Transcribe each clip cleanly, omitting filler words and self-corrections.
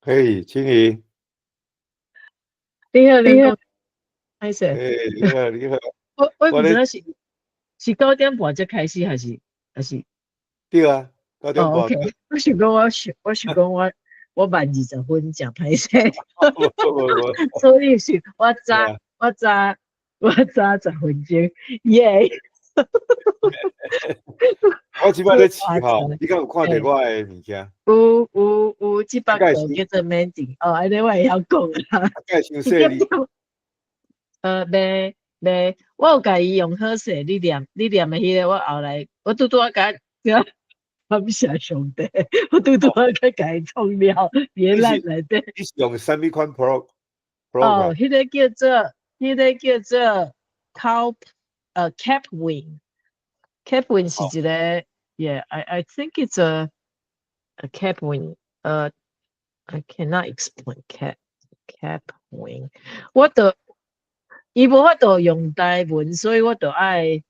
嘿，青怡。你好，你好，歹勢。嘿，你好，你好。我毋知影是9點半才開始，還是？對啊，9點半。哦，OK。我想講我慢20分，誠歹勢。所以是我早10分鐘，耶！我這擺咧試吼，你敢有看著我的物件？有有有，這擺個叫做 mending 哦，按呢我會曉講啦。該傷細膩。袂袂，我有共伊用好勢，你念的彼個，我後來我拄拄仔共感謝上帝，我拄拄仔共伊創了，佇咧咱內底。你是用啥物款 pro？哦，彼個叫做 Cap Kapwing。Kapwing 是一個，Yeah，I think it's a Kapwing。I cannot explain Kapwing。我著伊無法度用台文，所以我著愛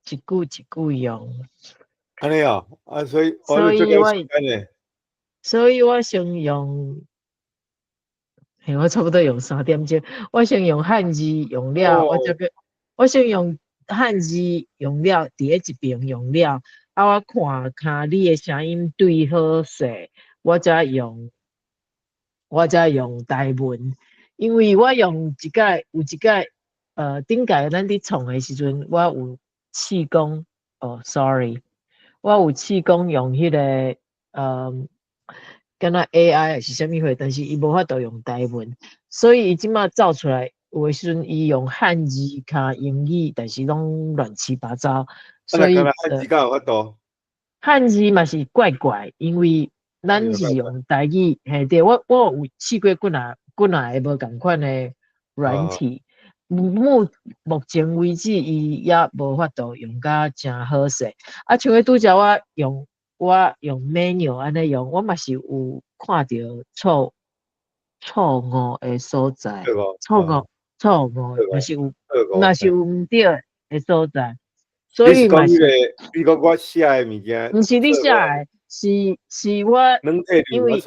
一句一句用。按呢哦，啊，所以所以我先用。嘿，我差不多用3點鐘。我先用漢字用了，我先用漢字用了，佇咧一邊用了，啊，我看看你的聲音對好勢，我才用台文。因為我用一擺有一擺，頂擺咱佇創的時陣，我有試講，哦，sorry，我有試講用彼個，敢若 AI 還是啥物貨，但是伊無法度用台文，所以伊這馬走出來，有的時陣伊用漢字加英語，但是攏亂七八糟。所以漢字敢有法度？漢字嘛是怪怪，因為咱是用台語，嘿對，我有試過幾若幾若个無仝款的軟體，目前為止伊猶無法度用甲誠好勢。啊，像彼拄才我用 manual 按呢用，我嘛是有看著錯誤的所在，錯誤嘛是有毋對的所在，所以嘛是。你講我寫的物件，毋是你寫的，是我，因為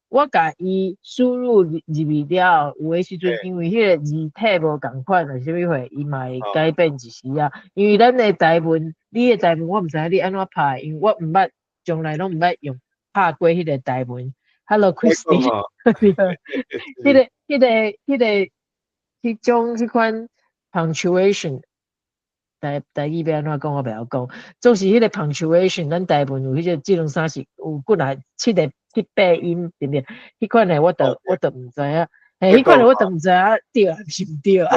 我共伊輸入入去了後，有的時陣因為彼個字體無仝款，還是啥物貨，伊嘛會改變一時仔。因為咱的台文，你的台文我毋知影你按怎拍，因為我毋捌，從來攏毋捌用拍過彼個台文。Hello Christy，彼個、彼種彼款 punctuation，台語欲按怎講我袂曉講。總是彼個 punctuation，咱台文有彼個這兩三是有幾若七個七八音，對毋對？彼款的我著毋知影，嘿，彼款的我著毋知影對還是毋對啊。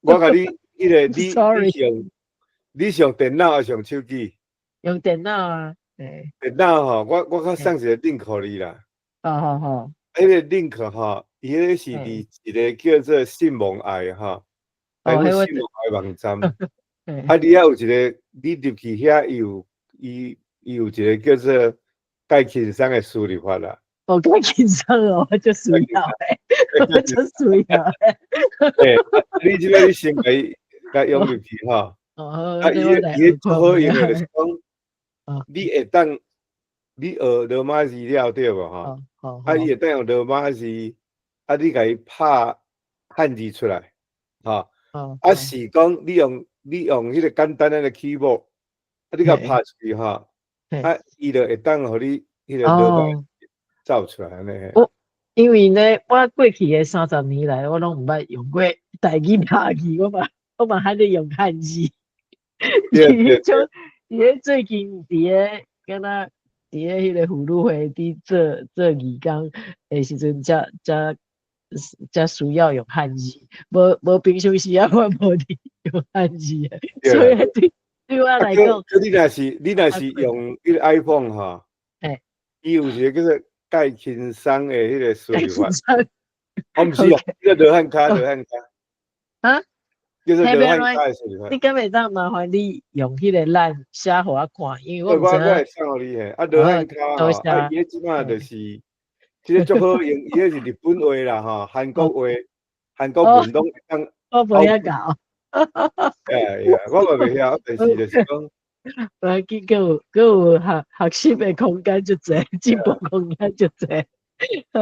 我共你，彼個你是用電腦還是用手機？用電腦啊，嘿。電腦吼，我較送一個 link 予你啦。好好好。彼個 link 吼，伊彼個是佇一個叫做信望愛吼，還有信望愛網站。啊，你遐有一個，你入去遐，伊有一個叫做蓋輕鬆的輸入法啦。哦，蓋輕鬆哦，我就需要欸，我就需要欸。欸，你這個你先共伊用入去吼。啊，伊個最好用的就是講，你會當你學羅馬字了對無吼？啊，伊會當用羅馬字，啊，你共伊拍漢字出來，吼。啊，是講你用彼個簡單的 keyboard，啊，你共拍出去吼，啊，伊就會當予你彼個羅馬字走出來按呢。我因為呢，我過去的30年來，我攏毋捌用過台語拍字，我嘛還咧用漢字。佇咧最近佇咧敢若佇咧彼個婦女會佇做義工的時陣，才需要用漢字，無平常時啊，我無佇用漢字的，所以對我來講，你若是用彼個 iPhone 吼，伊有一個叫做蓋輕鬆的彼個輸入法，哦，毋是哦，彼個羅漢跤，羅漢跤。啊？叫做羅漢跤的輸入法。你敢會當麻煩你用彼個咱寫予我看，因為我毋知我會送予你嘿，啊，羅漢跤吼，啊，伊彼這馬就是，這個足好用，伊彼是日本話啦吼，韓國話、韓國文攏會當。我無遐𠢕。哎呀，我嘛袂曉，但是就是講，無要緊，閣有學習的空間足濟，進步空間足濟。好，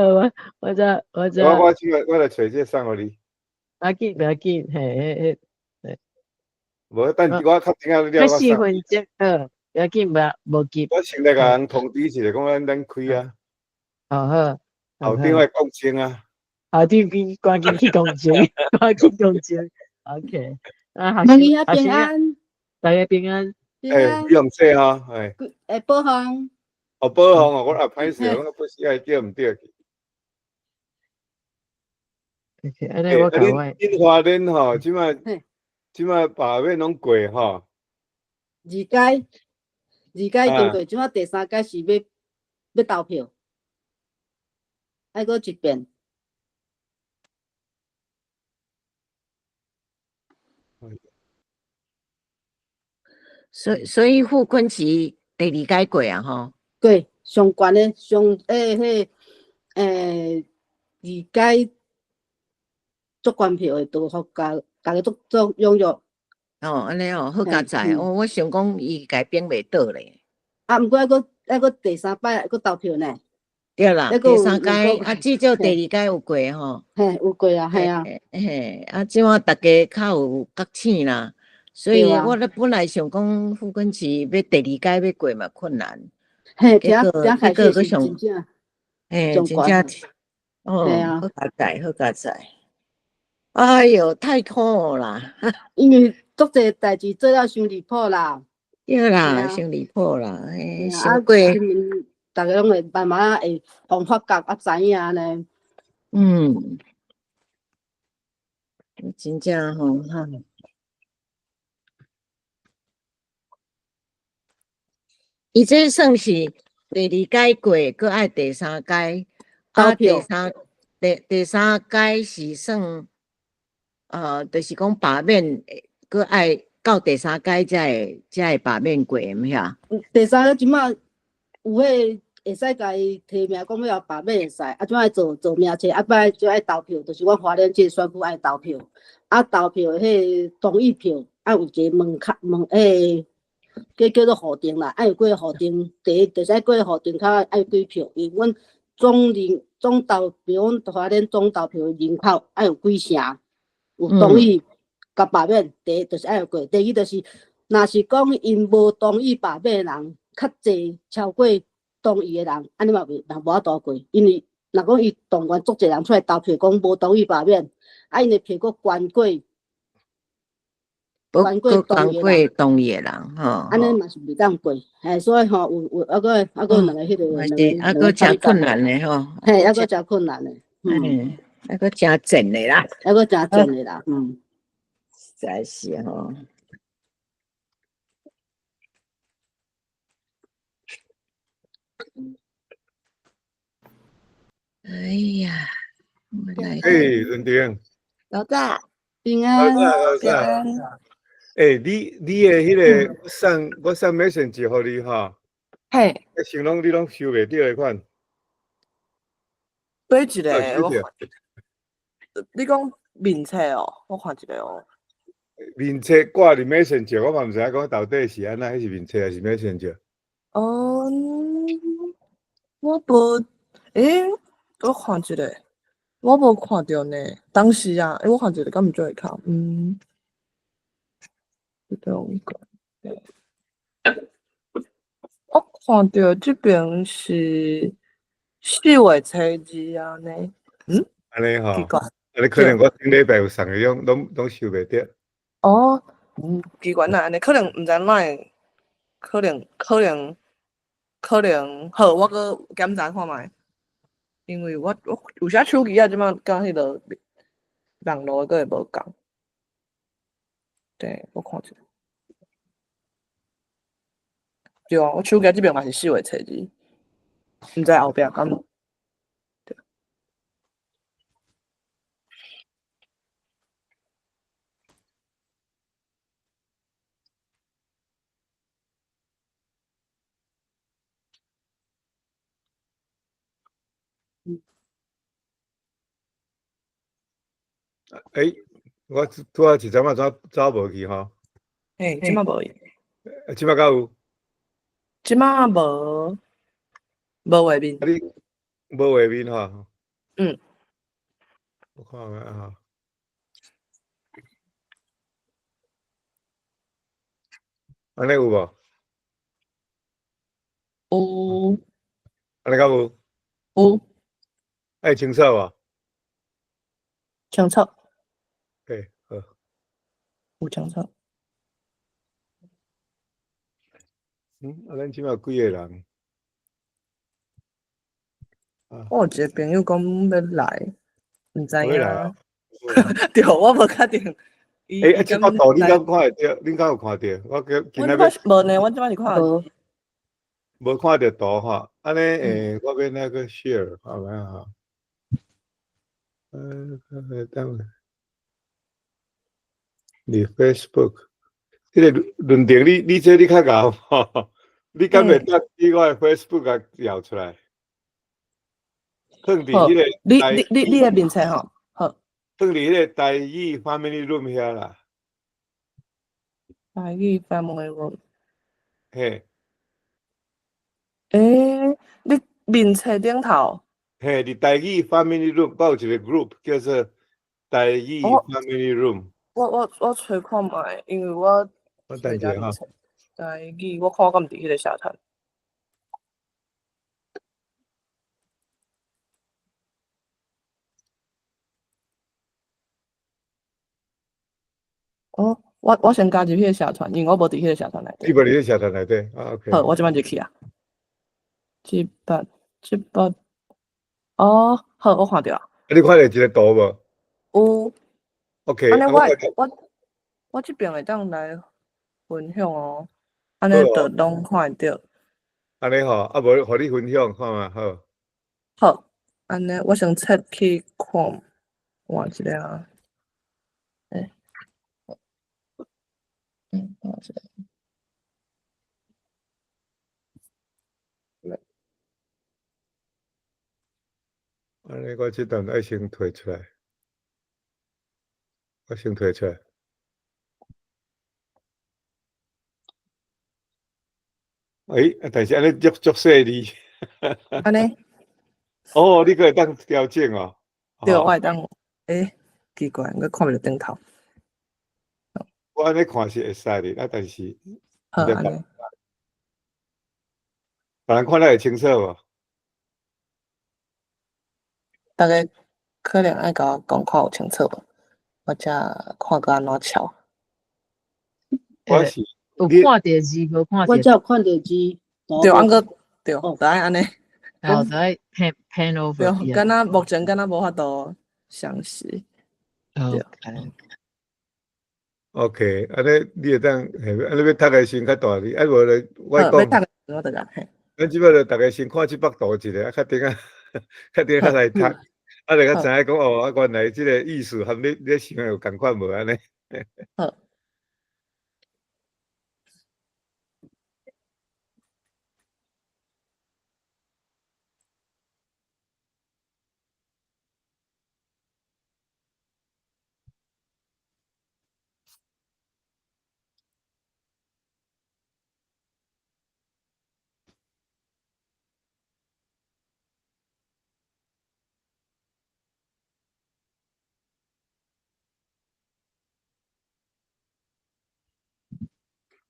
我這我這個我來揣這個送予你。無要緊，無要緊，嘿嘿嘿，嘿。無，等我較正了，我4分鐘，好，無要緊，無急。我先來共人通知一下，講咱開啊。哦好。校長愛講清啊。校長緊趕緊去講清，趕緊講清。OK，啊，問伊遐平安，大家平安。欸，不用說吼，欸。欸，寶芳。哦，寶芳哦，我也歹勢，我不時愛叫毋對去。按呢我共我。恁花蓮吼，這擺罷免攏過吼。二階，二階已經過，這擺第三階是欲投票，愛閣一遍。所以傅崐萁第二階過啊吼？過，上懸的上欸，彼二階足懸票的都予家己足踴躍。哦，按呢哦，好佳哉哦！我想講伊共變袂倒咧。啊，毋過猶閣第三擺閣投票呢。對啦，第三階啊，至少第二階有過吼。嘿，有過啊，嘿啊。嘿，啊，這擺逐家較有覺醒啦。所以我咧本來想講傅崐萁欲第二階欲過嘛困難，嘿，結果結果閣上，嘿，真正，哦，好佳哉，好佳哉，哎喲，太苦啦！因為足濟代誌做了傷離譜啦，對啦，傷離譜啦，嘿，傷過，逐家攏會慢慢會方發覺啊，知影按呢。嗯，真正吼哈。伊這算是第二階過，閣愛第三階，啊，第三階是算，就是講罷免，閣愛到第三階才會罷免過，毋是啊？第三個這擺有彼會使共伊提名，講欲罷免會使，啊，這擺做名冊，啊，擺就愛投票，就是阮花蓮這個選區愛投票，啊，投票的彼個同意票，愛有一個門檻門彼個。叫做戶定啦，愛有幾个戶定，第一就是愛幾个戶定較愛幾票，因為阮總人總投票，阮花蓮總投票的人口愛有幾成，有同意共罷免，第一就是愛有過，第二就是，若是講𪜶無同意罷免的人較濟超過同意的人，按呢嘛袂嘛無法度過，因為若講伊動員足濟人出來投票，講無同意罷免，啊𪜶的票閣懸過。懸過同意的人，吼，按呢嘛是袂當過，嘿，所以吼有猶閣猶閣兩个彼个，猶閣誠困難的吼，嘿，猶閣誠困難的，嗯，猶閣誠賤的啦，猶閣誠賤的啦，嗯，實在是吼。哎呀，我來。欸，潤婷。老大，平安，老大。欸，你的彼个我送 message 予你吼，嘿，想攏你攏收袂著的款。佗一个？我看，你講面冊哦，我看一下哦。面冊掛佇 message，我嘛毋知影講到底是按怎，彼是面冊還是 message？哦，我無，欸，我看一下，我無看著呢。當時啊，欸，我看一下，敢毋做會較，嗯。我看著這邊是4月初2按呢，嗯？按呢吼，奇怪，按呢可能我頂禮拜有送的，攏收袂著。哦，奇怪，哪按呢？可能毋知哪會，可能好，我閣檢查看覓，因為我有時手機啊，這擺佮彼个網路閣會無仝。對，我看一下。對啊，我手機這邊嘛是4月初2，毋知後壁敢。對。欸，我拄仔一陣仔走走無去吼。嘿，這馬無去。這馬敢有？這馬無，無畫面。啊你無畫面吼？嗯。我看覓啊。按呢有無？有。按呢敢有？有。會清楚無？清楚。嘿，好。有清楚。啊，咱這馬有幾个人？我有一个朋友講欲來，毋知影。欲來啊？對，我無確定。欸，啊，這個圖你敢看會著？你敢有看著？我叫今仔欲。無呢，我這擺是看。無看著圖吼，按呢我欲那個 share 看覓吼。等下。你 Facebook，彼个論壇你這你較𠢕吼，你敢會當佇我的 Facebook 共調出來？放佇彼个。你的面冊吼，好。放佇彼个台語 Family Room 遐啦。台語 Family Room。嘿。欸，你面冊頂頭。嘿，佇台語 Family Room，我有一個 group 叫做台語 Family Room。我揣看覓，因為我。我等下哈。台語，我看我敢毋佇彼个社團。哦，我先加入彼个社團，因為我無佇彼個社團內底。你無佇彼個社團內底，啊 OK。好，我這擺入去啊。這擺這擺，哦，好，我看著啊。你看著一個圖無？有。 OK。按呢我我這邊會當來分享哦，按呢就攏看會著。按呢吼，啊無，予你分享看覓好。好，按呢我先切去看，換一下啊。欸。換一下。來。按呢我這段愛先退出來。我先退出來。欸，但是按呢足足細膩。按呢？哦，你閣會當調整哦。對，我會當。欸，奇怪，我看袂著頂頭。我按呢看是會使的，啊，但是。好，按呢。別人看得會清楚無？大家可能愛共我講看有清楚無？我才看閣按怎抄。我是有看著字，無看著。我才有看著字。對，按閣對，就愛按呢。哦，就愛 pan pan over。對，敢若目前敢若無法度詳細。對。 OK，按呢你會當，按呢欲讀的時陣較大字，啊無咧我講。欲讀的時陣我就共嘿。咱這擺就逐家先看這幅圖一下，啊，較頂仔，較頂仔來讀，啊，就較知影講哦，啊，原來這个意思和你想的有仝款無按呢？好。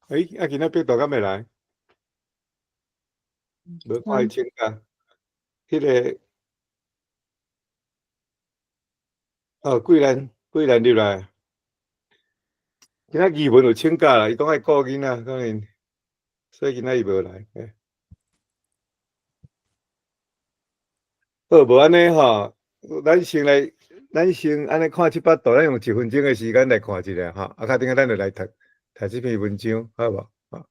欸，啊，今仔北大敢會來？無看伊請假，彼个，哦，桂蘭，桂蘭入來。今仔語文有請假啦，伊講愛顧囡仔，可能，所以今仔伊無來。好，無按呢吼，咱先來，咱先按呢看這幅圖，咱用一分鐘的時間來看一下吼，啊，較等下咱就來讀。讀這篇文章，好無？好。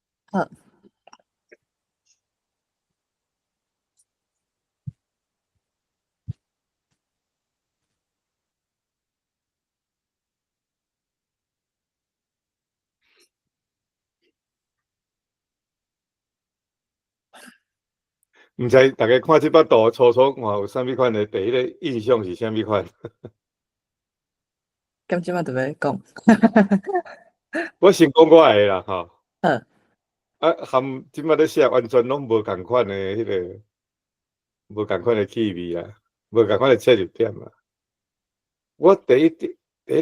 毋知大家看這幅圖，初初看有啥物款的第一个印象是啥物款？咁這擺就欲講。我先講我的啦，吼。好。啊，含這擺咧寫完全攏無仝款的彼個，無仝款的氣味啊，無仝款的切入點啊。我第一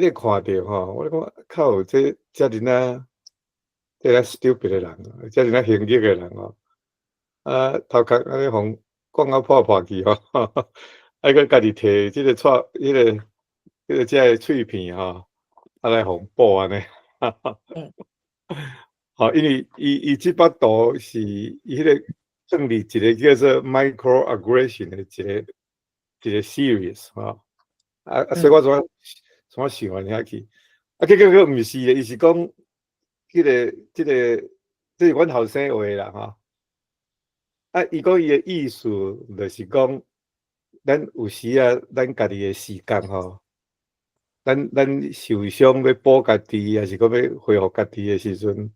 個看著吼，我咧講靠，這遮爾仔，遮爾 stupid 的人，遮爾仔輕易的人吼，啊，頭殼按呢予講甲破破去吼，啊，閣家己提這個錯，彼個這个碎片吼，啊來予補按呢。吼，因為伊這幅圖是伊彼個算佇一個叫做 microaggression 的一個 series 吼，啊，所以我怎想按遐去，啊，結果閣毋是咧，伊是講這個這是阮後生畫的啦吼，啊，伊講伊的意思就是講，咱有時啊，咱家己的時間吼，咱受傷欲補家己，抑是講欲恢復家己的時陣，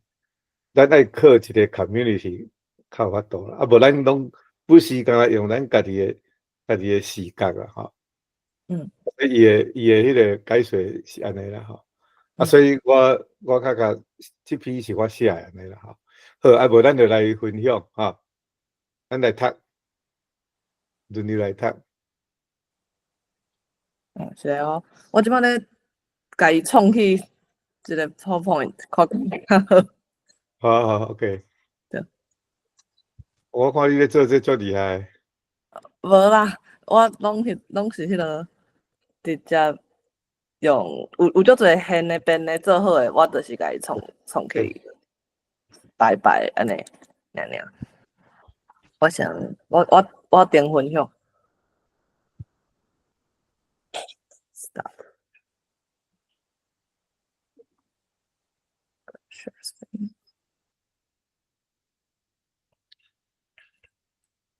咱愛靠一個 community 較有法度啦，啊，無咱攏不時干焦用咱家己的視覺啊，吼。伊的彼個解說是按呢啦，吼。啊，所以我較這篇是我寫的按呢啦，吼。好，啊，無咱就來分享，吼。咱來讀，輪流來讀。嗯，是的哦。我這擺咧，共伊創去一個 PowerPoint，看較好。好好，OK。對。我看你咧做這足厲害。無啦，我攏是彼個直接用，有足濟現的編的做好的，我就是共伊創創去排排按呢，爾爾。我想，我頂分享。Stop. Share screen.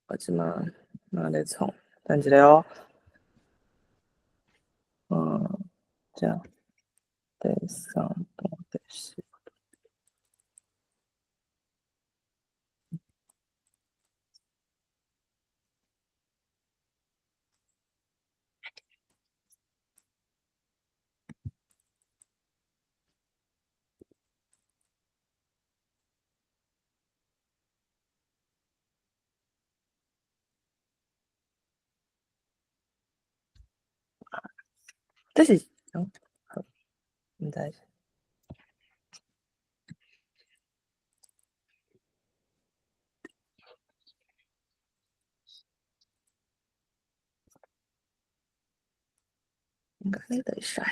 我這馬嘛咧創，等一下哦。嗯，這樣，第三段，第四段。這是，哦，好，毋知。應該會使啊。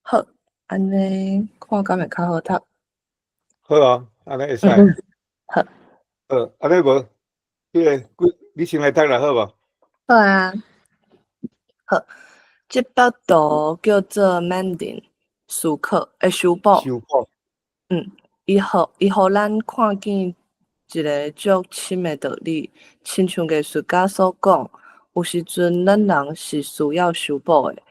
好，按呢看敢會較好讀？好啊，按呢會使。好。好，按呢無，彼個你先來讀啦，好無？好啊。好，這幅圖叫做 Mending 思考，修補。修補。伊予咱看見一個足深的道理，親像藝術家所講，有時陣咱人是需要修補的。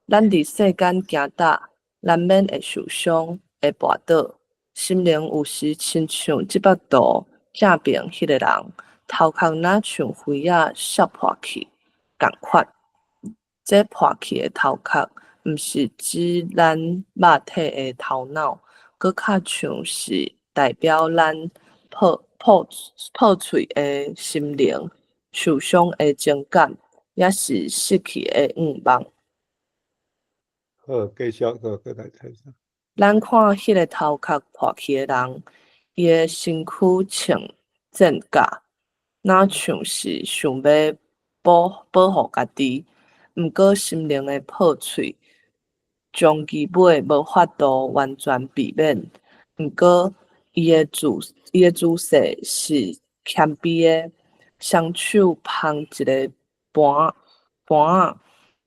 咱佇世間行踏，難免會受傷，會跋倒。心靈有時親像這幅圖正爿彼個人，頭殼若像花仔摔破去仝款。這破去的頭殼，毋是指咱肉體的頭腦，閣較像是代表咱破碎的心靈、受傷的情感，抑是失去的願望。好，繼續，好，閣來睇下。咱看彼個頭殼破去的人，伊的身軀穿戰甲，若像是想欲保護家己，毋過心靈的破碎，終其尾無法度完全避免。毋過，伊的姿勢是謙卑的，雙手捧一个盤仔，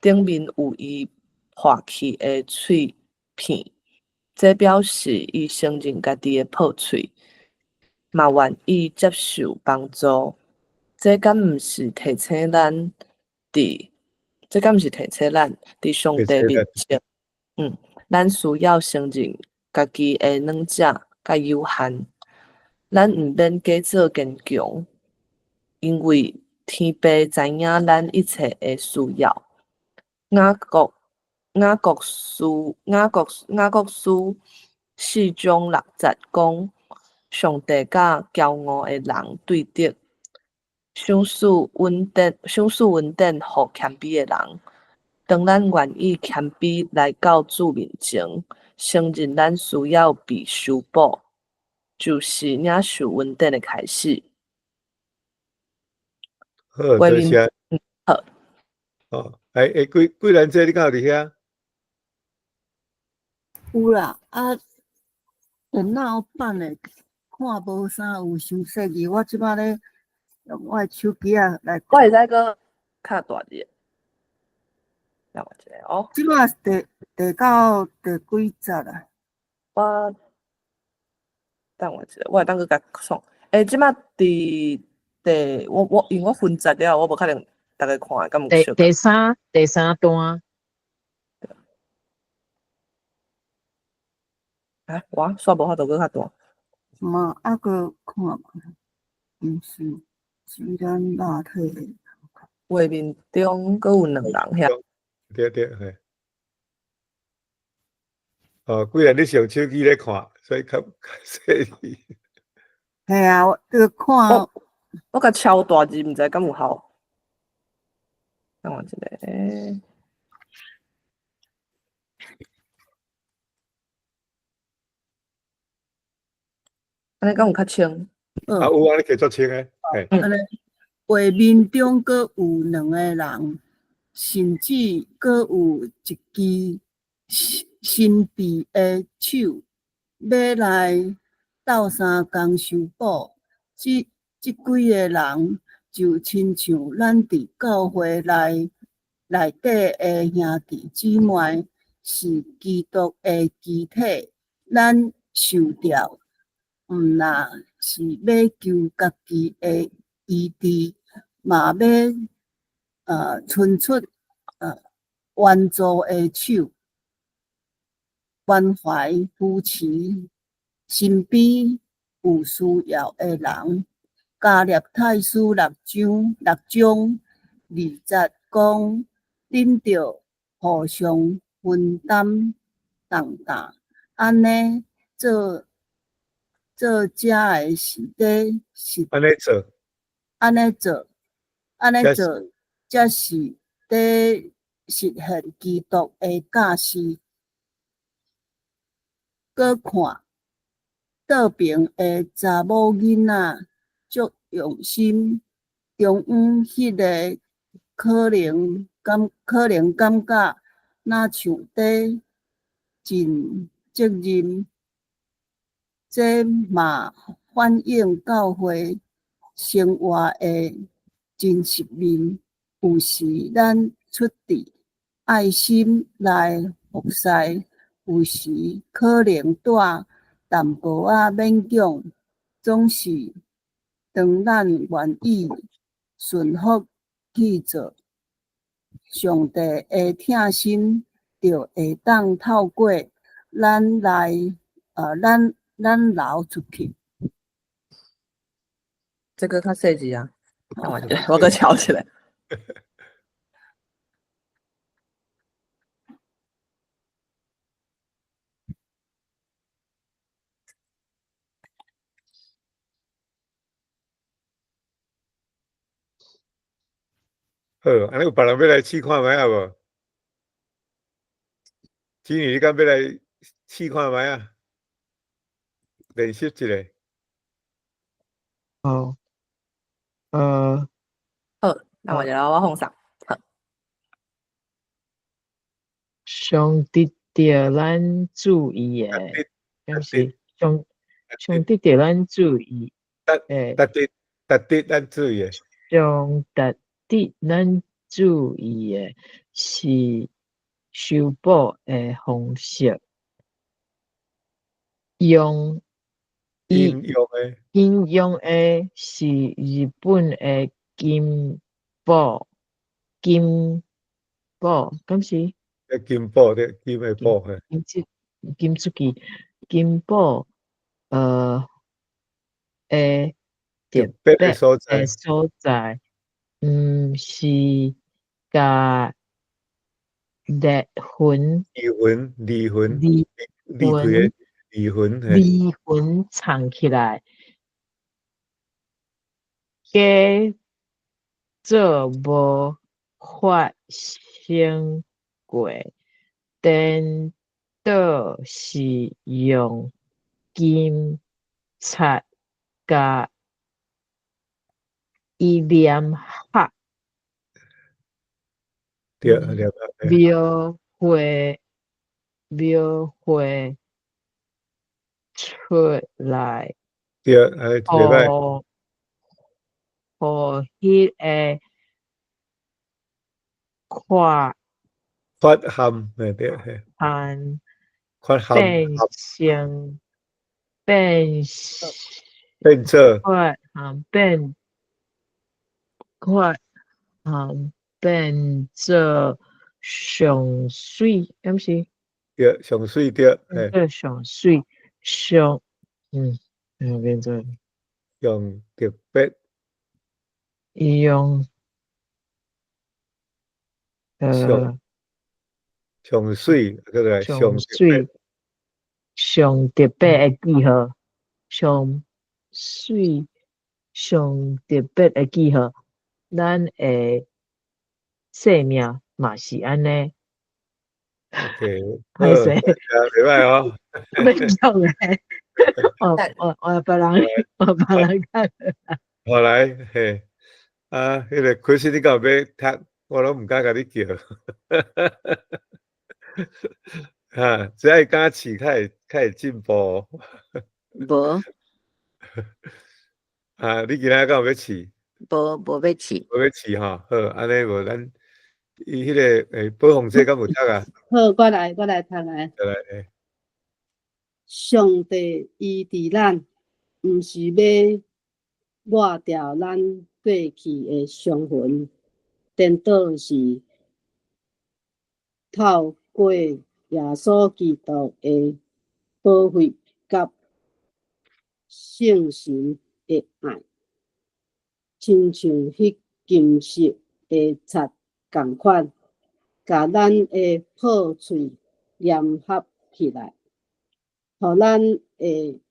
頂面有伊破去的碎片，這表示伊承認家己的破碎。嘛願意接受幫助。這敢毋是提醒咱佇，這敢毋是提醒咱佇上帝面前，咱需要承認家己的軟弱佮有限。咱毋免假做堅強，因為天父知影咱一切的需要。雅各書4章6節講，上帝佮驕傲的人對敵，賞賜恩典予謙卑的人。當咱願意謙卑來到主面前，承認咱需要被修補，就是領受恩典的開始。好，多謝。好。哦，桂蘭姐，你敢有佇遐？有啦，啊，電腦版的看無啥有傷細字，我這擺咧用我的手機仔來。我會使閣較大字。等我一下哦。這擺第到第幾節啊？我等我一下，我會當閣共創。這擺佇第我因為我分節了，我無可能逐家看，敢有第第三段。啊，我煞無法度閣較大。嘛，猶閣看，毋是，是咱肉體的。畫面中閣有兩人遐。對對嘿。哦，桂蘭你是用手機咧看，所以較細膩。嘿啊，我這個看，我共敲大字，毋知敢有效。等我一下。按呢敢有較清？啊，有啊，你加足清的。嘿。按呢，畫面中閣有兩個人，甚至閣有一支神秘的手，欲來鬥相共修補。這幾個人就親像咱佇教會內底的兄弟姊妹，是基督的肢體，咱受調，毋若是欲求家己的醫治，嘛欲伸出援助的手，關懷扶持身邊有需要的人。加勒泰書6章2節講，恁著互相分擔重擔，按呢做才會是咧實。按呢做。按呢做，按呢做，才是咧實現基督的教示。閣看倒爿的查某囡仔足用心，中央彼个可能感覺若像咧盡責任，這嘛反映教會生活的真實面。有時咱出自愛心來服侍，有時可能帶淡薄仔勉強，總是當咱願意順服去做，上帝的疼心就會當透過咱來，咱流出去。這個較細緻啊，我閣抄起來。好，按呢有別人欲來試看覓仔無？子女，你敢欲來試看覓仔？練習一下。好，好，那我就來我放上。好。上值得咱注意的，敢是上值得咱注意，值得咱注意的。上值得咱注意的是修補的方式，用引用的，引用的是日本的金寶，金寶，敢是？金寶對，金的寶嘿。金出金出去，金寶，的特別的所在，的所在，毋是共裂痕，離痕，離痕，離離開的離痕，離痕藏起來，假做無發生過，顛倒是用金刷共伊黏合，對，黏合，描繪描繪出來，對，哎，袂歹。予彼个缺缺陷，嘿對，嘿。陷缺陷變成變變做缺陷變缺陷變做上媠，敢是？對，上媠對，嘿。變做上媠，上變做上特別，用上上媠，閣來上上特別媠，上特別的記號，上媠，上特別的記號，咱的生命嘛是按呢。 OK，好，歹勢，袂歹哦。免講的，我別人，我別人看。好來，嘿，啊，彼个開始你敢有欲讀，我攏毋敢共你叫。哈，這愛敢試較會進步。無。啊，你今仔敢有欲試？無，無欲試。無欲試吼，好，按呢無咱伊彼个寶鳳姐敢有讀啊？好，我來讀來。來，欸。上帝醫治咱，毋是欲抹掉咱過去的傷痕，顛倒是透過耶穌基督的寶血佮聖神的愛，親像彼金色的刷仝款，共咱的破碎黏合起來，予咱的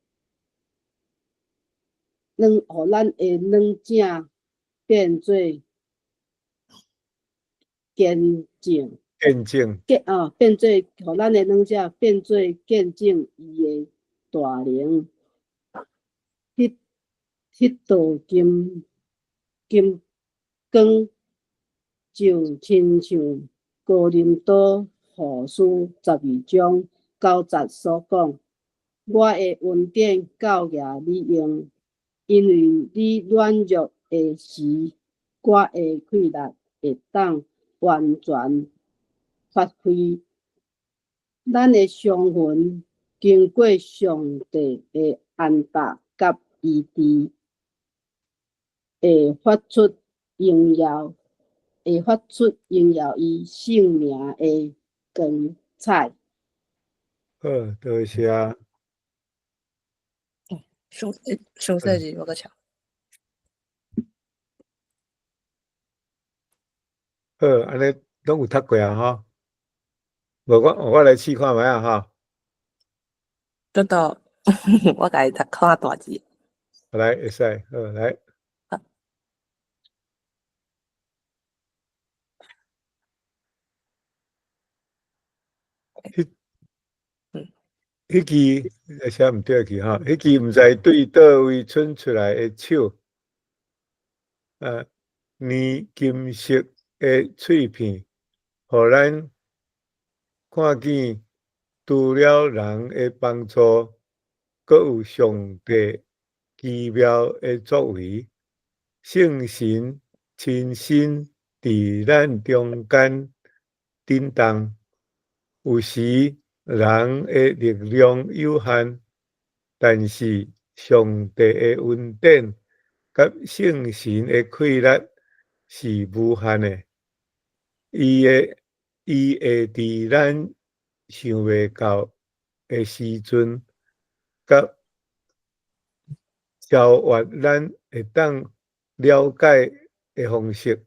軟正變做堅正，見證，變做予咱的軟正變做見證伊的大能。彼道金金光就親像哥林多後書12章9節所講：我的恩典夠額你用，因為你軟弱的時，我的氣力會當完全發揮。咱的傷痕經過上帝的安排佮醫治，會發出榮耀，會發出榮耀伊聖名的光彩。好，多謝。傷細字，我閣抄。好，按呢攏有讀過啊吼。無我來試看覓仔吼。等等，我共伊讀看大字。來，會使，好來。彼支寫毋對去吼，彼支毋知對佗位伸出來的手，連金色的碎片，予咱看見，除了人的幫助，閣有上帝奇妙的作為，聖神親身佇咱中間振動，有時人的力量有限，但是上帝的恩典佮聖神的氣力是無限的，伊會佇咱想袂到的時陣，佮超越咱會當了解的方式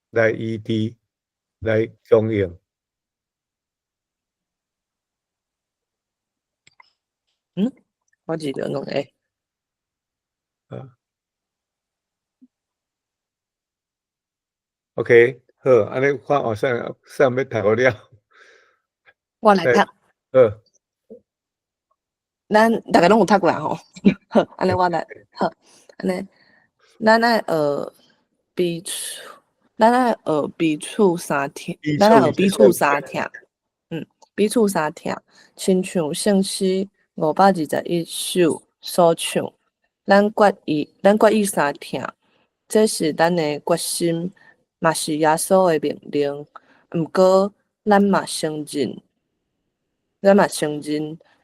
來醫治、來供應。我記得兩個。啊。OK，好，按呢看哦，啥啥欲讀了？我來讀。好。咱逐家攏有讀過吼，好，按呢我來，好，按呢，咱愛學彼此，咱愛學彼此相疼，咱愛學彼此相疼，彼此相疼，親像聖詩521首所唱，咱決意相疼，這是咱的決心，嘛是耶穌的命令。毋過，咱嘛承認，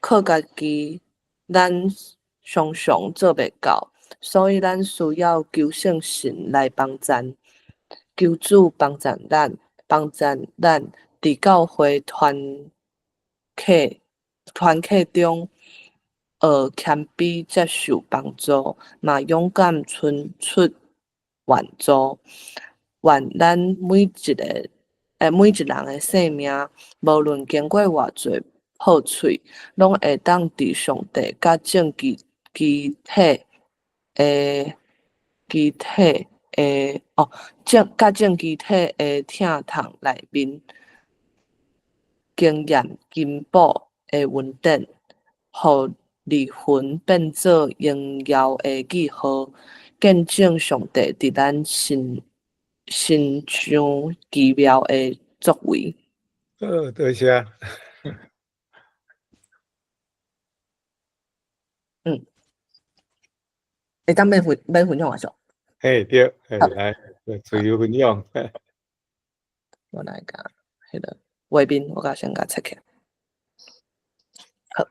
靠家己，咱常常做袂到，所以咱需要求聖神來幫贊，求主幫贊咱，幫贊咱佇教會團契中學謙卑，接受幫助，嘛勇敢伸出援助。願咱每一人的生命，無論經過偌濟破碎，攏會當佇上帝佮眾肢體的哦，佮眾肢體的疼痛內面，經驗金寶的恩典，予離魂變做榮耀的記號，見證上帝佇咱身上奇妙的作為。好，多謝。會當免分享啊？是？嘿，對，嘿，來，自由分享。我來共彼个畫面，我共先共切起來。好。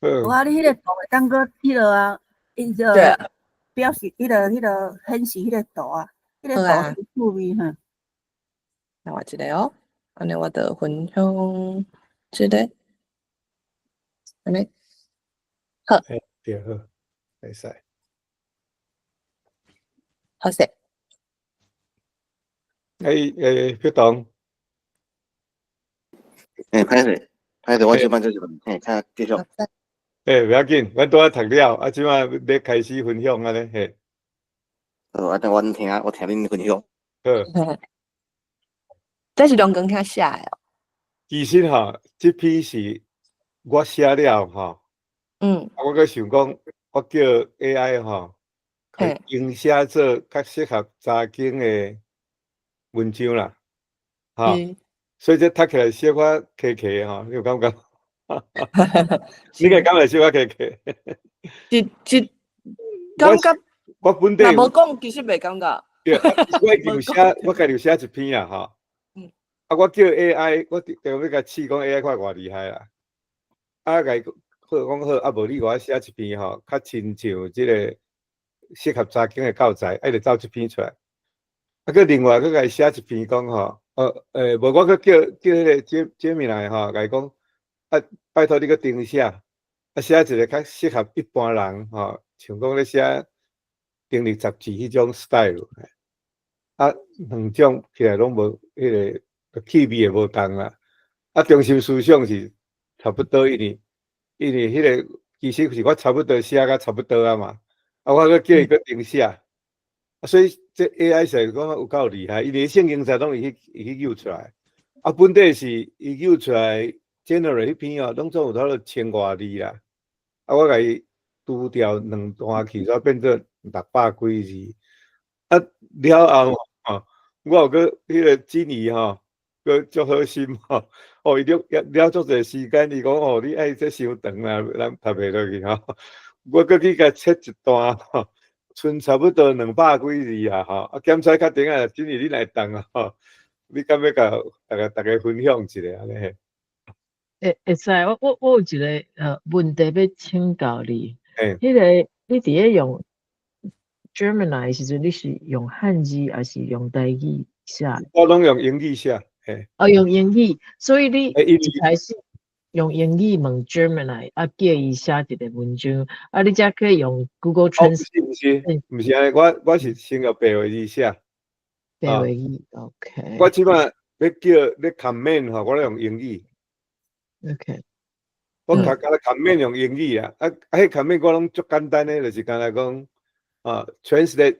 好。哇，你彼个圖會當閣彼落啊？伊就表示彼个顯示彼个圖啊，彼个圖是趣味哈。那我一个哦，按呢我就分享這个，按呢，好。嘿，對，好，會使。好勢。欸，彼棟。欸，歹勢，歹勢，我小慢做一問，嘿，較繼續。欸，袂要緊，阮拄仔讀了，啊，這擺欲開始分享按呢，嘿。好，啊，等我聽恁分享。好。這是梁光遐寫的哦。其實吼，這篇是我寫了吼。啊，我閣想講，我叫 AI 吼，用寫做較適合查經的文章啦，吼。所以這讀起來小可騎騎吼，你有感覺？你會感覺小可騎騎？這感覺我本底若無講，其實袂感覺。對，我已經有寫，我家己有寫一篇啊，吼。啊，我叫 AI，我特欲共試講 AI 看偌厲害啦。啊，共伊好講好，啊無你共我寫一篇吼，較親像這个適合查經的教材，啊，伊就走這篇出來。啊，閣另外閣共伊寫一篇講吼，無我閣叫彼个 Gemini 吼，共伊講，啊，拜託你閣重寫，啊，寫一个較適合一般人吼，像講咧寫定律雜誌彼種 style，啊，兩種起來攏無彼个氣味也無仝啦。啊，中心思想是差不多，因為彼个其實是我差不多寫甲差不多啊嘛。啊，我閣叫伊閣重寫，啊，所以這 AI 實在講有夠厲害，伊連聖經冊攏會去揪出來。啊，本底是伊揪出來 generate 彼篇哦，攏總有差不多千外字啦。啊，我共伊除掉兩段去，才變做600幾字。啊，了後吼，我有閣彼個珍妮吼，閣足好心吼，哦，伊了了足濟時間，伊講哦，你愛這傷長啦，咱讀袂落去吼。我閣去共切一段吼，賰差不多200幾字啊吼。啊，檢查較頂啊，珍妮你若會當啊吼，你敢欲共逐家分享一下按呢？會使，我有一个問題欲請教你。彼个你佇咧用 Gemini 的時陣，你是用漢字還是用台語寫？我攏用英語寫，嘿。哦，用英語，所以你一開始用英語問 Gemini，啊，叫伊寫一个文章，啊，你才去用 Google Translate。毋是毋是，毋是按呢，我是先用白話字寫。白話字，OK。我這擺欲叫欲 command 吼，我攏用英語。 我較敢若 command 用英語啊，啊，彼 command 我攏足簡單的，就是敢若講啊，translate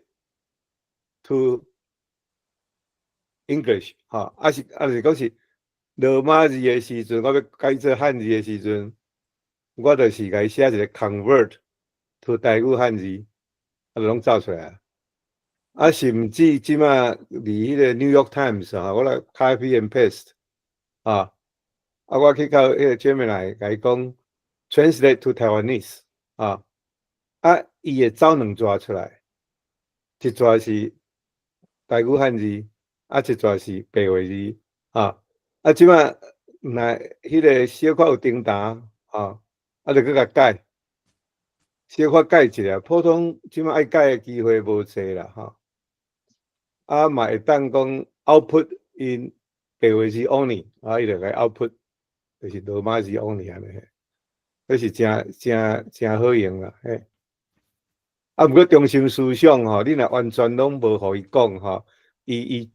to English 吼，啊是講是羅馬字的時陣，我欲改做漢字的時陣，我就是共伊寫一個 convert to 台語漢字，啊，就攏走出來。啊，甚至這擺佇彼個 New York Times 吼，我來 copy and paste 啊。啊，我去到彼個 Gemini，共伊講 translate to Taiwanese 啊，啊，伊會走兩逝出來，一逝是台語漢字，啊，一逝是白話字，啊，啊，這擺若彼個小可有叮當，啊，啊，就閣共改，小可改一下，普通這擺愛改的機會無濟啦，吼，啊，嘛會當講 output in 白話字 only，啊，伊就共 output。就是羅馬字 only 按呢，彼是誠誠誠好用啦，嘿。啊，毋過中心思想吼，你若完全攏無予伊講吼，伊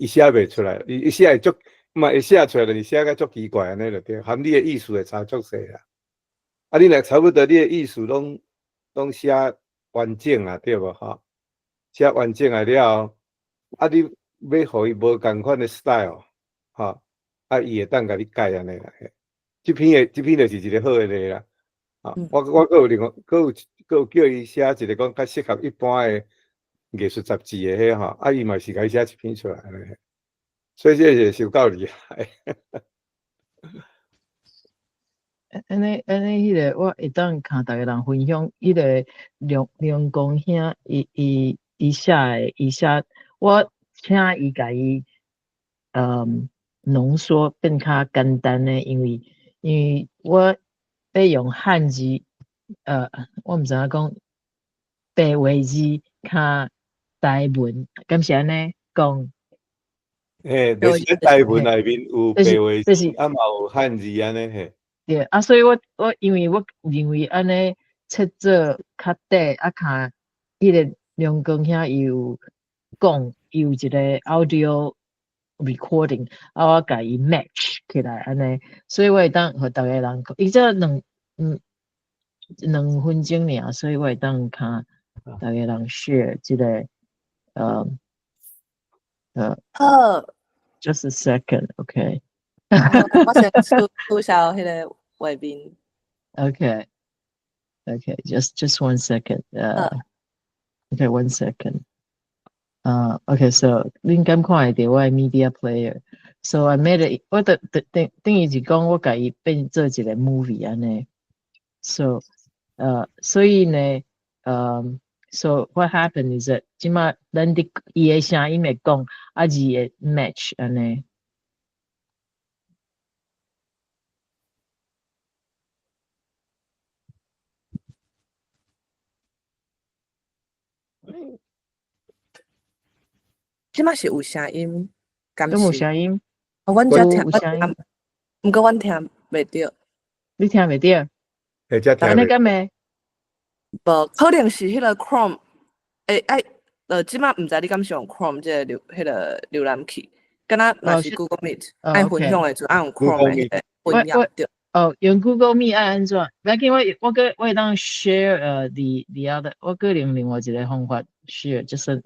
寫袂出來，伊寫會足，嘛會寫出來，就是寫甲足奇怪按呢就對，含你的意思會差足濟啦。啊，你若差不多你的意思攏寫完整啊，對無吼？寫完整啊了後，啊，你欲予伊無仝款的 style，吼。啊，伊會當共你改按呢啦，嘿。這篇就是一个好的例啦。啊，我閣有另外，閣有叫伊寫一个講較適合一般的藝術雜誌的彼吼，啊，伊嘛是共伊寫一篇出來按呢。所以這是相夠厲害。按呢，彼个我會當共逐个人分享，彼个梁梁公兄伊寫的，伊寫，我請伊共伊，濃縮變較簡單的，因為我欲用漢字，我毋知影講白話字較台文，敢是按呢講？嘿，就是台文內面有白話字，啊嘛有漢字按呢嘿。對，啊，所以我因為我認為按呢切做較短，啊，較彼个梁光兄伊有講，伊有一个 audio recording，啊，我共伊 match 起來按呢，所以我會當予逐个人，伊這2分鐘爾，所以我會當共逐个人 share 這个，好，just a second，OK。我先取消彼个畫面。 OK，OK，just one second，OK，one second。OK，so 恁敢看會著我的 media player？So I made it，我等於是講我共伊變做一个 movie 按呢。So，所以呢，so what happened is that 這擺咱佇伊的聲音會講，啊字會 match 按呢。這擺是有聲音，都無聲音。哦，阮遮聽，毋過阮聽袂著。你聽袂著？會遮聽。按呢敢會？無，可能是彼个 Chrome，欸，這擺毋知你敢是用 Chrome 這个瀏彼个瀏覽器，敢若若是 Google Meet，愛分享的時陣愛用 Chrome 的彼个分享對。哦，用 Google Meet 愛按怎？無要緊，我閣會當 share the other，我閣用另外一个方法 share，就是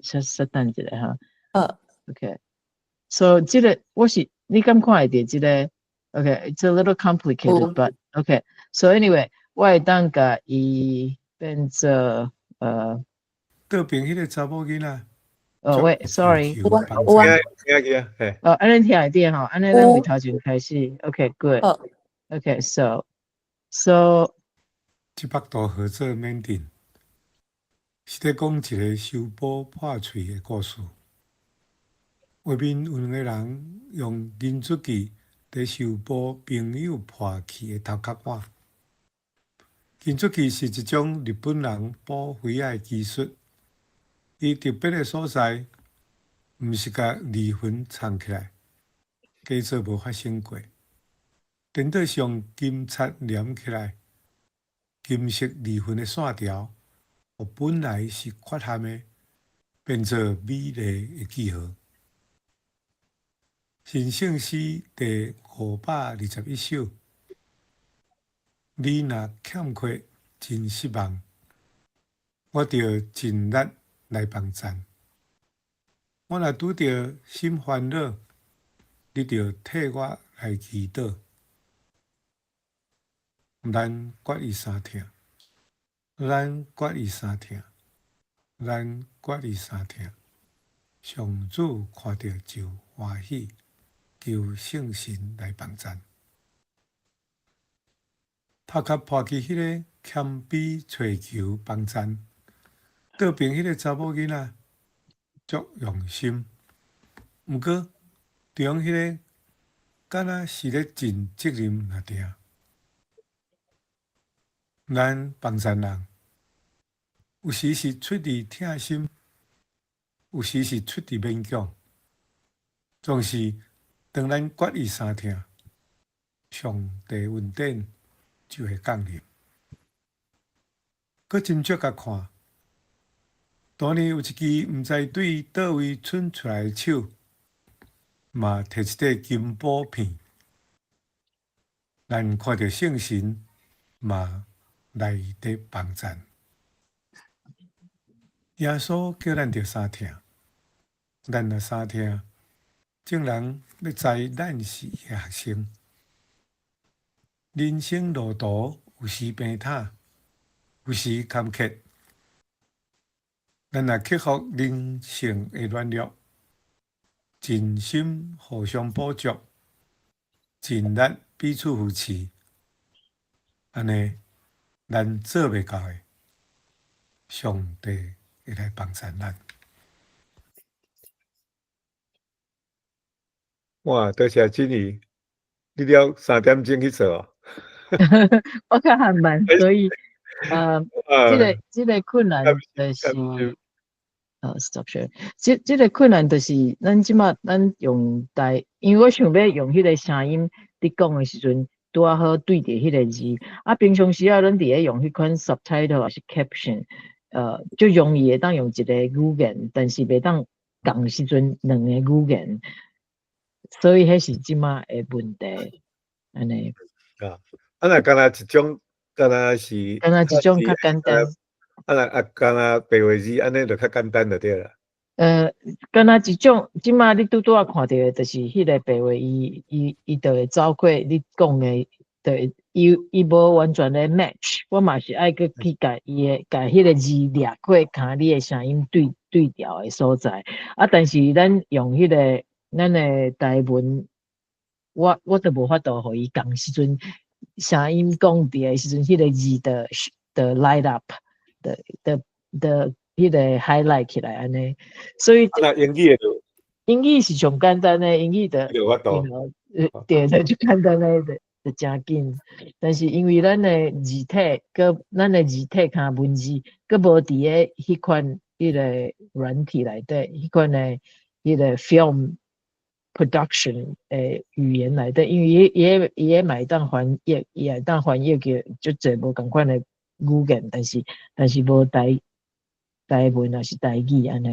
等一下哈。好。 OK，so 這个我是你敢看會著這个？OK，it's a little complicated，but OK，so anyway，我會當共伊變做倒爿彼个查某囡仔。哦喂，sorry，有啊有啊，聽見嘿。哦，按呢聽會著吼，按呢咱為頭前開始，OK，good。OK，so so 這幅圖號做緬甸，是咧講一个修補破喙的故事。畫面有兩个人用銀竹器伫修补朋友破去的头殼碗。金漆器是一種日本人補飛仔的技術，伊特別的所在，毋是共裂痕藏起來，假做無發生過。顛倒是用金漆黏起來，金色裂痕的線條，予本來是缺陷的，變做美麗的記號。神聖詩第521首，你若欠缺，真失望，我著盡力來幫贊。我若拄著心煩惱，你著替我來祈禱。咱決意相疼，咱決意相疼，咱決意相疼。上主看著就歡喜，求聖神來幫贊。頭殼破去彼个謙卑揣求幫贊，倒爿彼个查某囡仔足用心，毋過中彼个敢若是咧盡責任爾定。咱幫贊人，有時是出自疼心，有時是出自勉強，總是當咱決意相疼，上帝恩典就會降臨。閣斟酌共看，當年有一支毋知對佗位伸出來的手，嘛提一塊金寶片，咱看著聖神嘛來佇幫贊。耶穌叫咱著相疼，咱若相疼，眾人欲知咱是伊的學生。人生路途有時平坦，有時坎坷。咱若克服人性的軟弱，盡心互相補足，盡力彼此扶持，按呢，咱做袂到的，上帝會來幫贊咱。哇，多謝珍妮，你了3點鐘去做哦？我較還慢，所以，這個困難就是，stop share，這個困難就是咱這馬咱用台，因為我想欲用彼個聲音佇講的時陣，拄仔好對著彼個字。啊，平常時仔咱佇咧用彼款 subtitle 抑是 caption，足容易會當用一個語言，但是袂當仝時陣兩个語言，所以彼是這馬的問題，按呢。啊，若敢若一種，敢若是，敢若一種較簡單。啊若啊，敢若白話字，按呢就較簡單就對啦。敢若一種，這馬你拄拄仔看著的，就是彼个白話，伊就會走過你講的，就會伊無完全的 match，我嘛是愛閣去共伊的，共彼个字掠過，共你的聲音對調的所在。啊，但是咱用彼个咱的台文，我都無法度予伊仝時陣聲音講佇的時陣，彼个字就 light up，就彼個 highlight 起來按呢，所以那英語的，英語是上簡單的，英語就，有法度，對，就簡單的就誠緊。但是因為咱的字體，閣咱的字體佮文字，閣無佇咧彼款彼个軟體內底，彼款的彼个 film production 的語言內底，因為伊嘛會當翻譯，伊會當翻譯叫足濟無仝款的語言，但是無台文抑是台語按呢。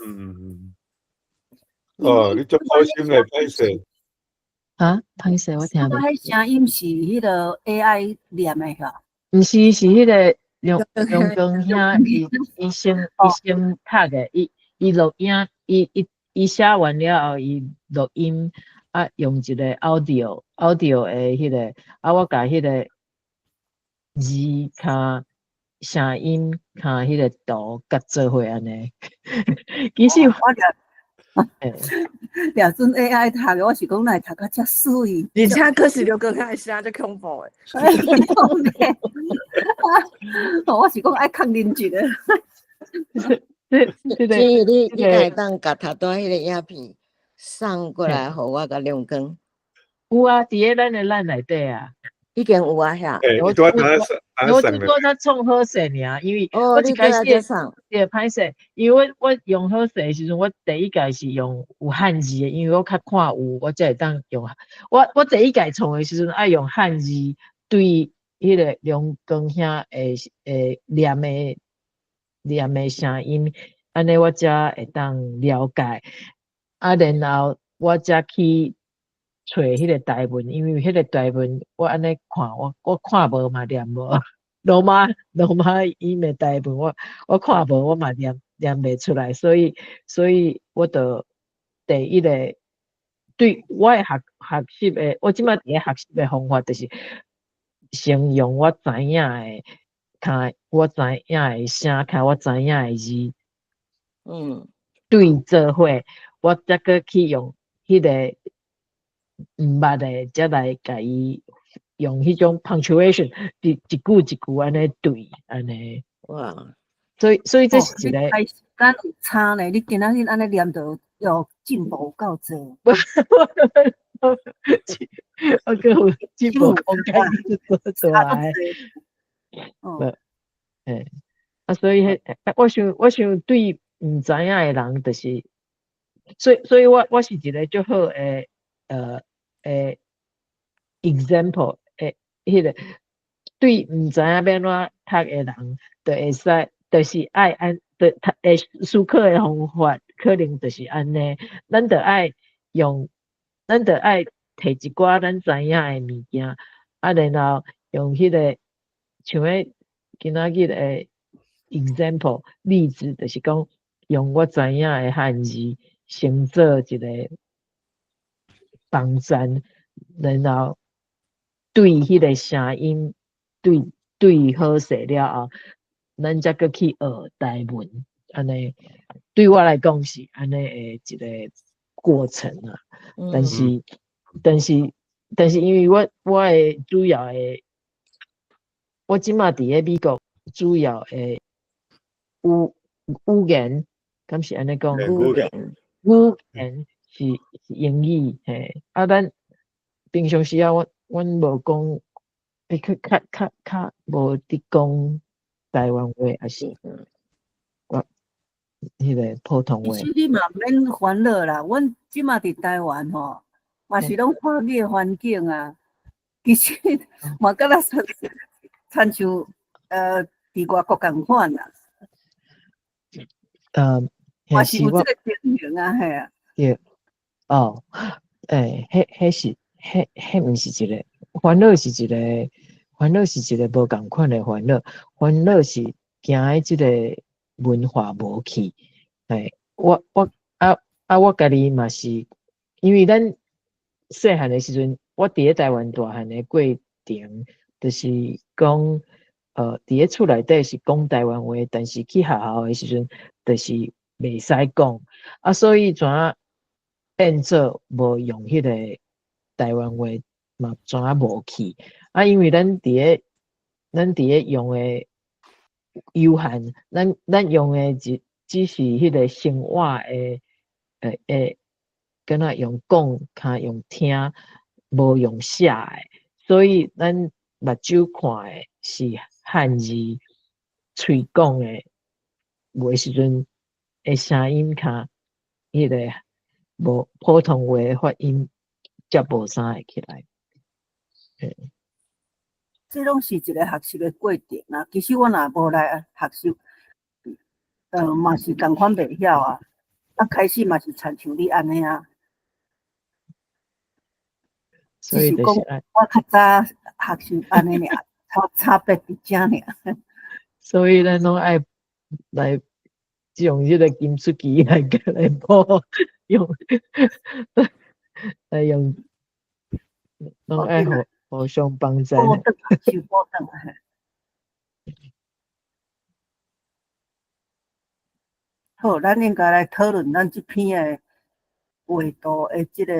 嗯嗯嗯。哦，你足好心的，歹勢。啊，歹勢，我聽無。彼聲音是彼个 AI 念的吼？毋是，是彼个梁光兄伊先讀的，伊錄音，伊寫完了後，伊錄音啊，用一個 audio 的彼个，啊，我共彼个字佮聲音佮彼個圖結做伙按呢。其實我掠準 AI 讀的，我是講哪會讀甲遮媠。而且閣是劉光兄的聲，足恐怖的。我是講愛確認一下。所以你敢會當共頭拄仔彼个影片送過來，予我佮亮光。有啊，佇咧咱的咱內底啊。已經有啊遐。欸，我你拄仔我拄仔創好勢爾，因為我一開始對歹勢，因為我用好勢的時陣，我第一屆是用有漢字的，因為我較看有，我才會當用。我第一屆創的時陣愛用漢字對彼個梁光兄的念的聲音，按呢我才會當了解。啊，然後我才去揣彼個台文，因為彼個台文我按呢看，我看無嘛念無。羅馬音的台文我看無，我嘛念袂出來，所以我就第一個對我的學習的，我這擺佇咧學習的方法就是先用我知影的，看我知影的聲，看我知影的字，對做伙，我才閣去用彼個毋捌的，才來共伊用彼種 punctuation，一一句一句按呢對，按呢。哇！所以這是一個時間有差呢，你今仔日按呢念就又進步有夠濟。我閣有進步空間做大。哦。欸，啊，所以彼，我想對毋知影的人，就是，所以我是一個足好的example 的彼個對毋知影欲按怎讀的人，就會使，就是愛按，就讀會思考的方法，可能就是按呢，咱著愛用，咱著愛提一寡咱知影的物件，啊，然後用彼個像彼今仔日的 example 例子，就是講用我知影的漢字先做一個網站，然後對彼個聲音對好勢了後，咱才閣去學台文，按呢對我來講是按呢的一個過程啊。但是因為我的主要的，我這馬佇咧美國主要的語言，敢是按呢講？語言語言是英語嘿。啊，咱平常時啊，阮無講，欸，較無佇講台灣話，抑是我彼個普通話。其實你嘛毋免煩惱啦，阮這馬佇台灣吼，嘛是攏華語的環境啊。其實嘛敢若說，親像佇外國仝款啦。嘛是有這個情形啊，嘿啊。對，哦，欸，彼是，彼毋是一個煩惱，是一個煩惱，是一個無仝款的煩惱。煩惱是驚這個文化無去。欸，我家己嘛是，因為咱細漢的時陣，我佇咧台灣大漢的過程，就是講，佇咧厝內底是講台灣話，但是去學校的時陣，就是袂使講。啊，所以怎變做無用彼個台灣話，嘛怎無去。啊，因為咱佇咧用的有限，咱用的只是彼個生活的，敢若用講，較用聽，無用寫的，所以咱目睭看的是漢字，喙講的，有的時陣的聲音較彼個無普通話的發音才無啥會起來。這攏是一個學習的過程啊。其實我若無來學習，嘛是仝款袂曉啊。啊，開始嘛是親像你按呢啊。所以只是講我較早學習按呢爾，差別佇遮爾。所以咱攏愛來用這個金出機來補用，來用，攏愛互相幫助。補轉，補轉。好，咱應該來討論咱這篇的畫圖的這個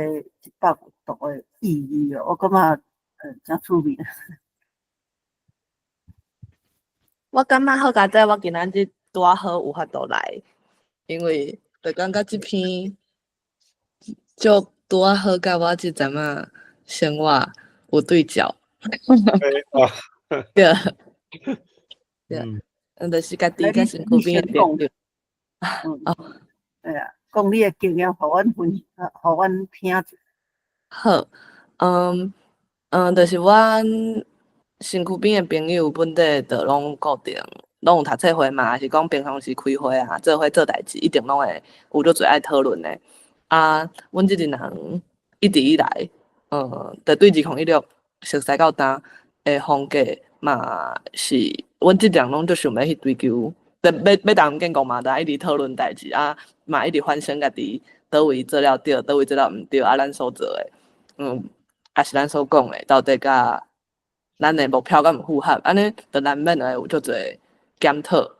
100度的意義哦。我感覺誠趣味。我感覺好佳哉，我今仔日拄仔好有法度來，因為就感覺這篇就拄仔好佮我這陣仔生活有對照。對，對，就是家己佮身軀邊的朋友。哦，對啊，講你的經驗，予阮分，予阮聽者。好，就是阮身軀邊的朋友本底就攏固定，攏有讀冊會嘛，還是講平常時開會啊，做伙做代誌，一定攏會有足濟愛討論的。啊，阮這陣人一直以來，就對2016熟似到今的風格嘛是，阮這陣人攏足想欲去追求，欲欲當建國嘛，就愛一直討論代誌啊，嘛一直反省家己佗位做了對，佗位做了毋對，啊，咱所做的，抑是咱所講的，到底佮咱的目標敢有符合？按呢，就難免會有足濟檢討，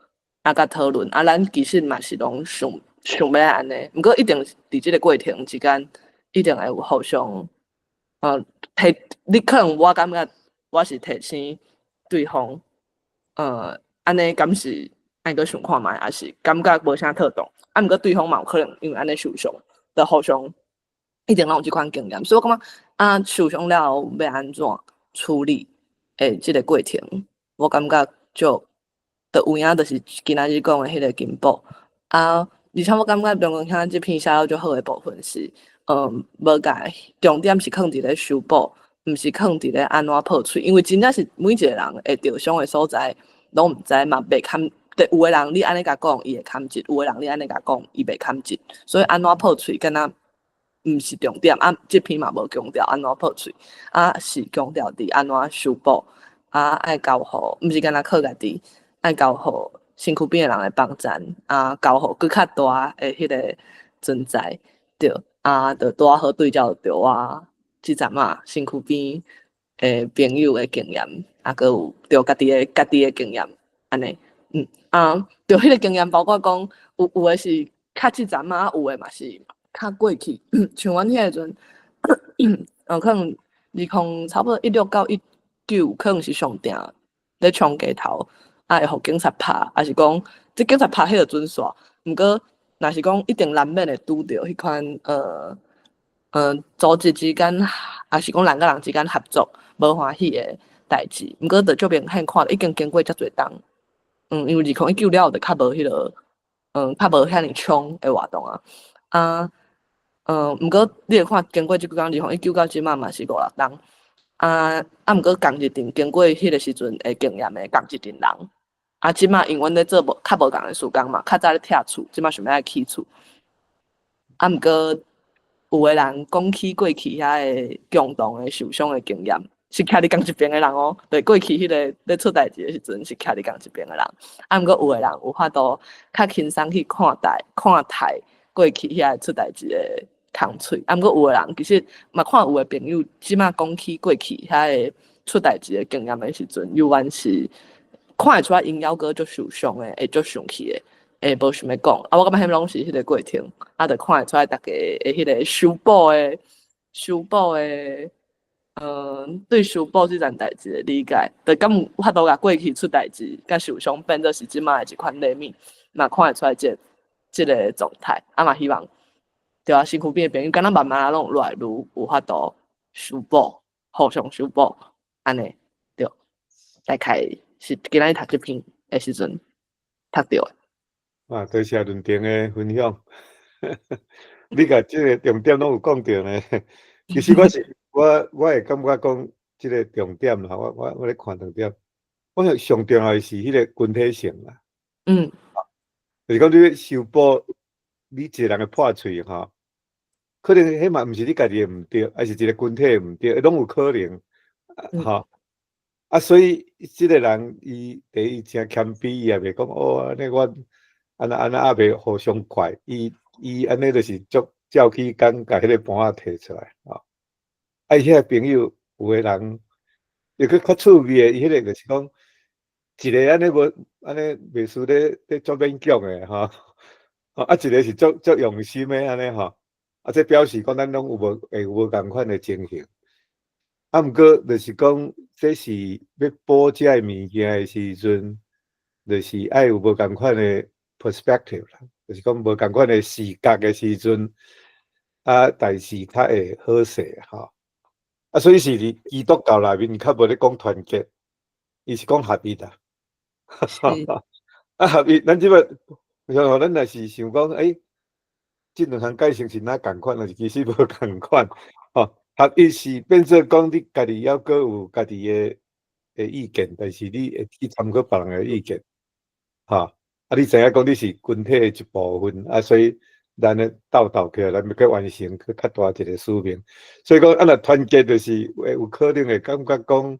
啊，佮討論。啊，咱其實嘛是攏想想欲按呢，毋過一定佇這個過程之間，一定會有互相，提你可能我感覺我是提醒對方，按呢敢是愛閣想看覓，抑是感覺無啥妥當？啊，毋過對方嘛有可能因為按呢受傷，就互相一定攏有這款經驗，所以我感覺啊，受傷了後欲按怎處理？這個過程，我感覺就就有影，就是今仔日講的彼個進步啊。而且我感覺梁光兄這篇寫了足好的部分是，無共重點是囥佇咧修補，毋是囥佇咧按怎破喙，因為真正是每一個人會著傷的所在攏毋知嘛，袂堪。有的人你按呢共講，伊會堪一；有的人你按呢共講，伊袂堪一。所以按怎破喙，敢若毋是重點啊。這篇嘛無強調按怎破喙，啊是強調佇按怎修補，啊愛交予，毋是干焦靠家己，愛交予身軀邊的人的幫贊，啊交予閣較大的彼個存在，對，啊，就拄仔好對照著我這陣仔身軀邊的朋友的經驗，啊，閣有著家己的經驗，按呢，啊，著彼個經驗包括講，有的是較這陣仔，有的嘛是較過去，像阮彼個時陣，可能二零差不多16到19，可能是上定咧衝街頭，啊會予警察拍，抑是講這警察拍彼個準煞，毋過若是講一定難免會拄著彼款組織之間，抑是講人佮人之間合作無歡喜的代誌，毋過就足明顯看著已經經過遮濟冬，因為2019了後就較無彼個，較無遐爾衝的活動啊，啊，毋過你會看經過這幾工，2019到這馬嘛是五六冬，啊啊，毋過仝一陣經過彼個時陣的經驗的仝一陣人，啊，這馬因為阮咧做無較無仝的事工嘛，較早咧拆厝，這馬想欲愛起厝，啊，毋過有的人講起過去遐个共同的受傷的經驗，是徛佇仝一邊的人哦，對，過去彼個咧出代誌的時陣是徛佇仝一邊的人，啊，毋過有的人有法度較輕鬆去看待看待過去遐個出代誌的空喙，啊，毋過有的人其實嘛看有的朋友這馬講起過去遐個出代誌的經驗的時陣，猶原是看會出來𪜶猶閣足受傷的，會足生氣的，會無想欲講。啊，我感覺彼攏是彼個過程，啊，就看會出來逐家的彼個修補的，對修補這件代誌的理解，就敢有法度共過去出代誌，佮受傷變做是這馬的一款禮物，嘛看會出來這個狀態。啊嘛希望，對啊，身軀邊的朋友，敢若慢慢攏愈來愈有法度修補，互相修補，按呢，對，大概是今仔日讀這篇的時陣讀著的。哇，多謝潤婷的分享，你共這個重點攏有講著呢。其實我是我會感覺講這個重點啦，我咧看重點，我想上重要的是彼個群體性啦。就是講你欲修補你一個人的破喙吼，可能彼嘛毋是你家己的毋對，抑是一個群體的毋對，攏有可能，吼。啊，所以這個人伊第一誠謙卑，伊也袂講哦，按呢我按怎按怎也袂互相怪，伊按呢就是足照起工，共彼個盤仔提出來，吼。啊，伊遐個朋友有的人又閣較趣味的，伊彼個就是講一個按呢無按呢袂輸咧咧足勉強的吼，啊一個是足足用心的按呢吼，啊這表示講咱攏有無會有無仝款的情形。啊，毋過就是講這是欲補這个物件的時陣，就是愛有無仝款的 perspective 啦，就是講無仝款的視角的時陣，啊，代誌較會好勢吼。啊，所以是佇基督教內面較無咧講團結，伊是講合一啊。啊，合一，咱這擺像咱若是想講，欸，這兩項解釋是若仝款，但是其實無仝款。吼，合一是變做講你家己猶閣有家己的意見，但是你會去參考別人的意見，吼，啊，你知影講你是群體的一部分，啊，所以咱咧鬥鬥起來，咱欲閣完成閣較大一个使命。所以講，啊，若團結就是會有可能會感覺講，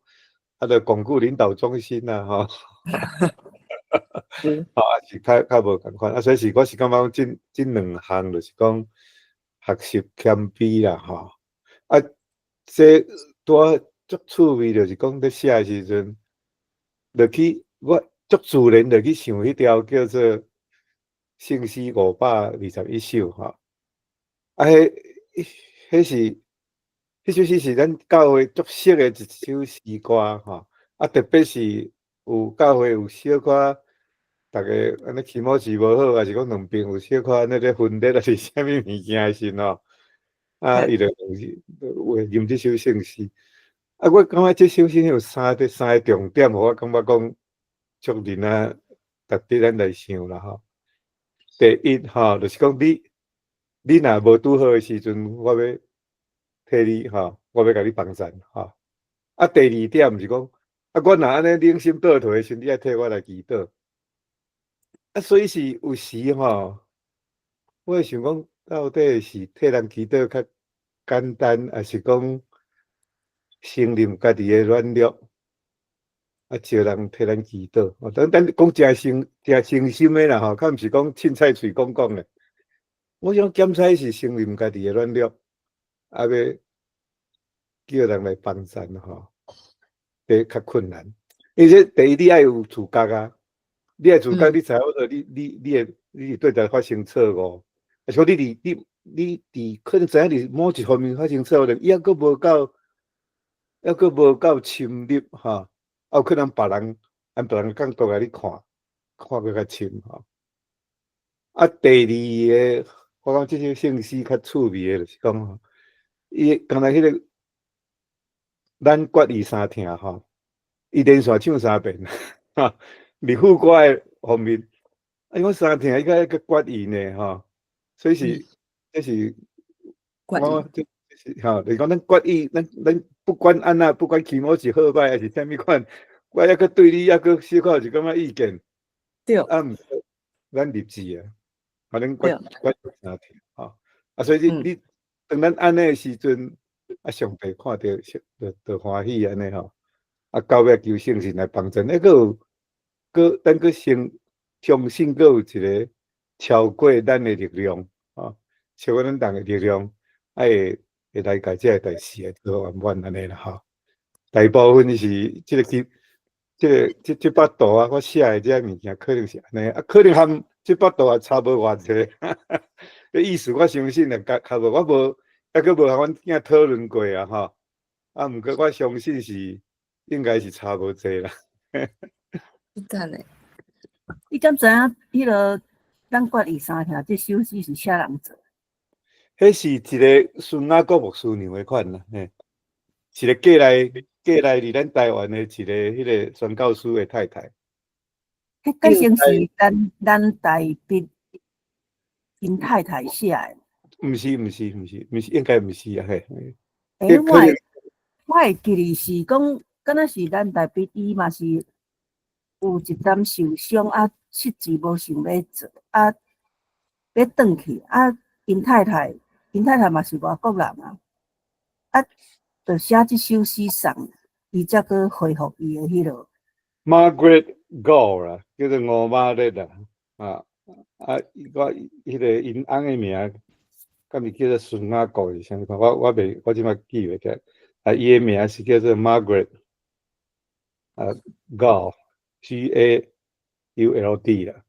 啊，著鞏固領導中心啊，吼。吼，啊是較較無仝款，啊，所以是我是感覺講這這兩項就是講學習謙卑啦，吼。啊，這拄仔足趣味，就是講咧寫的時陣，落去我足自然就去想彼條叫做聖詩521首，吼。啊，彼彼是彼首詩是咱教會足熟的一首詩歌，吼。啊，特別是有教會有小可，逐家按呢起毛勢無好，抑是講兩邊有小可按呢咧分裂，抑是啥物物件的時陣吼，啊，伊就會吟這首聖詩。啊，我感覺這首詩有三個重點，予我感覺講足認啊，值得咱來想啦吼。第一吼，就是講你你若無拄好的時陣，我欲替你吼，我欲共你幫贊吼。啊，第二點是講，啊，我若按呢冷心倒退的時陣，你愛替我來祈禱。啊，所以是有時吼，我會想講，到底是替人祈禱較簡單，抑是講承認家己的軟弱，啊，招人替咱祈禱。等等講誠誠誠誠心的啦吼，較毋是講凊彩喙講講的。我想檢採是承認家己的軟弱，啊，欲叫人來幫贊吼，這較困難。因為這第一，你愛有自覺啊，你愛自覺，你才曉得你你你會你是對佗發生錯誤，啊，說你佇你你佇可能知影佇某一方面發生錯誤，伊猶閣無夠，猶閣無夠深入吼，啊，有可能別人按別人角度來你看，看閣較深吼。啊，第二個，我感覺這首聖詩較趣味的，就是講吼，伊敢若彼個咱決議三聽吼，伊連續唱三遍，哈，佇副歌的方面，啊，伊講三聽伊閣閣決議呢，吼，所以是這是我這是吼，就是講咱決議，咱咱不管按怎，不管起毛是好歹，抑是啥物款，我猶閣對你猶閣小可有一寡仔意見，啊，毋過咱立志啊，反正決決議三聽，吼，啊，所以你你當咱按呢的時陣，啊，上帝看著就就歡喜按呢吼，啊，到尾求聖神來幫助，閣有閣咱閣先相信閣有一個超過咱的力量，吼，超過咱人的力量，啊會會來共這個代誌會做圓滿按呢啦吼。大部分是這個這這個這這幅圖啊，我寫的這物件可能是按呢，啊，可能和這幅圖也差無偌濟，這意思我相信會較較無，我無猶閣無和阮囝討論過啊吼，啊，毋過我相信是應該是差無濟啦。等下，你敢知影彼个咱決議三聽這首詩是啥人做？彼是一個孫雅各牧師娘的款啦，嘿，一個過來過來佇咱台灣的一個彼個宣教師的太太。彼敢成是咱咱台北𪜶太太寫的？毋是毋是毋是毋是，應該毋是啊嘿。欸，我會我會記得是講，敢若是咱台北伊嘛是有一陣受傷啊，失志無想欲做啊，欲轉去啊，𪜶太太𪜶太太嘛是外國人啊，啊，就寫這首詩送伊，才閣恢復伊的彼落。 Margaret Gould 啦，叫做吳瑪麗啦，啊啊，我彼個𪜶翁的名，敢是叫做孫雅各是啥物款？我我袂，我這擺記袂起來。啊，伊的名是叫做 Margaret 啊 Gould，G A U L D 啦。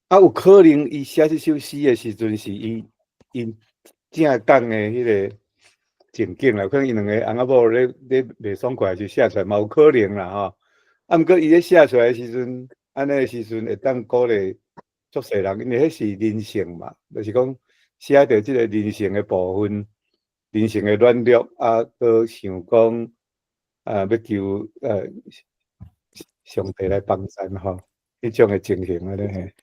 啊，有可能伊寫這首詩的時陣是伊𪜶正港的彼個情景啦，可能𪜶兩個翁仔某咧咧袂爽快就寫出來嘛有可能啦吼。啊，毋過伊咧寫出來的時陣，按呢的時陣會當鼓勵足濟人，因為彼是人性嘛，就是講寫著這個人性的部分，人性的软弱，啊，閣想講啊，欲求上帝來幫贊吼，彼種的情形按呢嘿。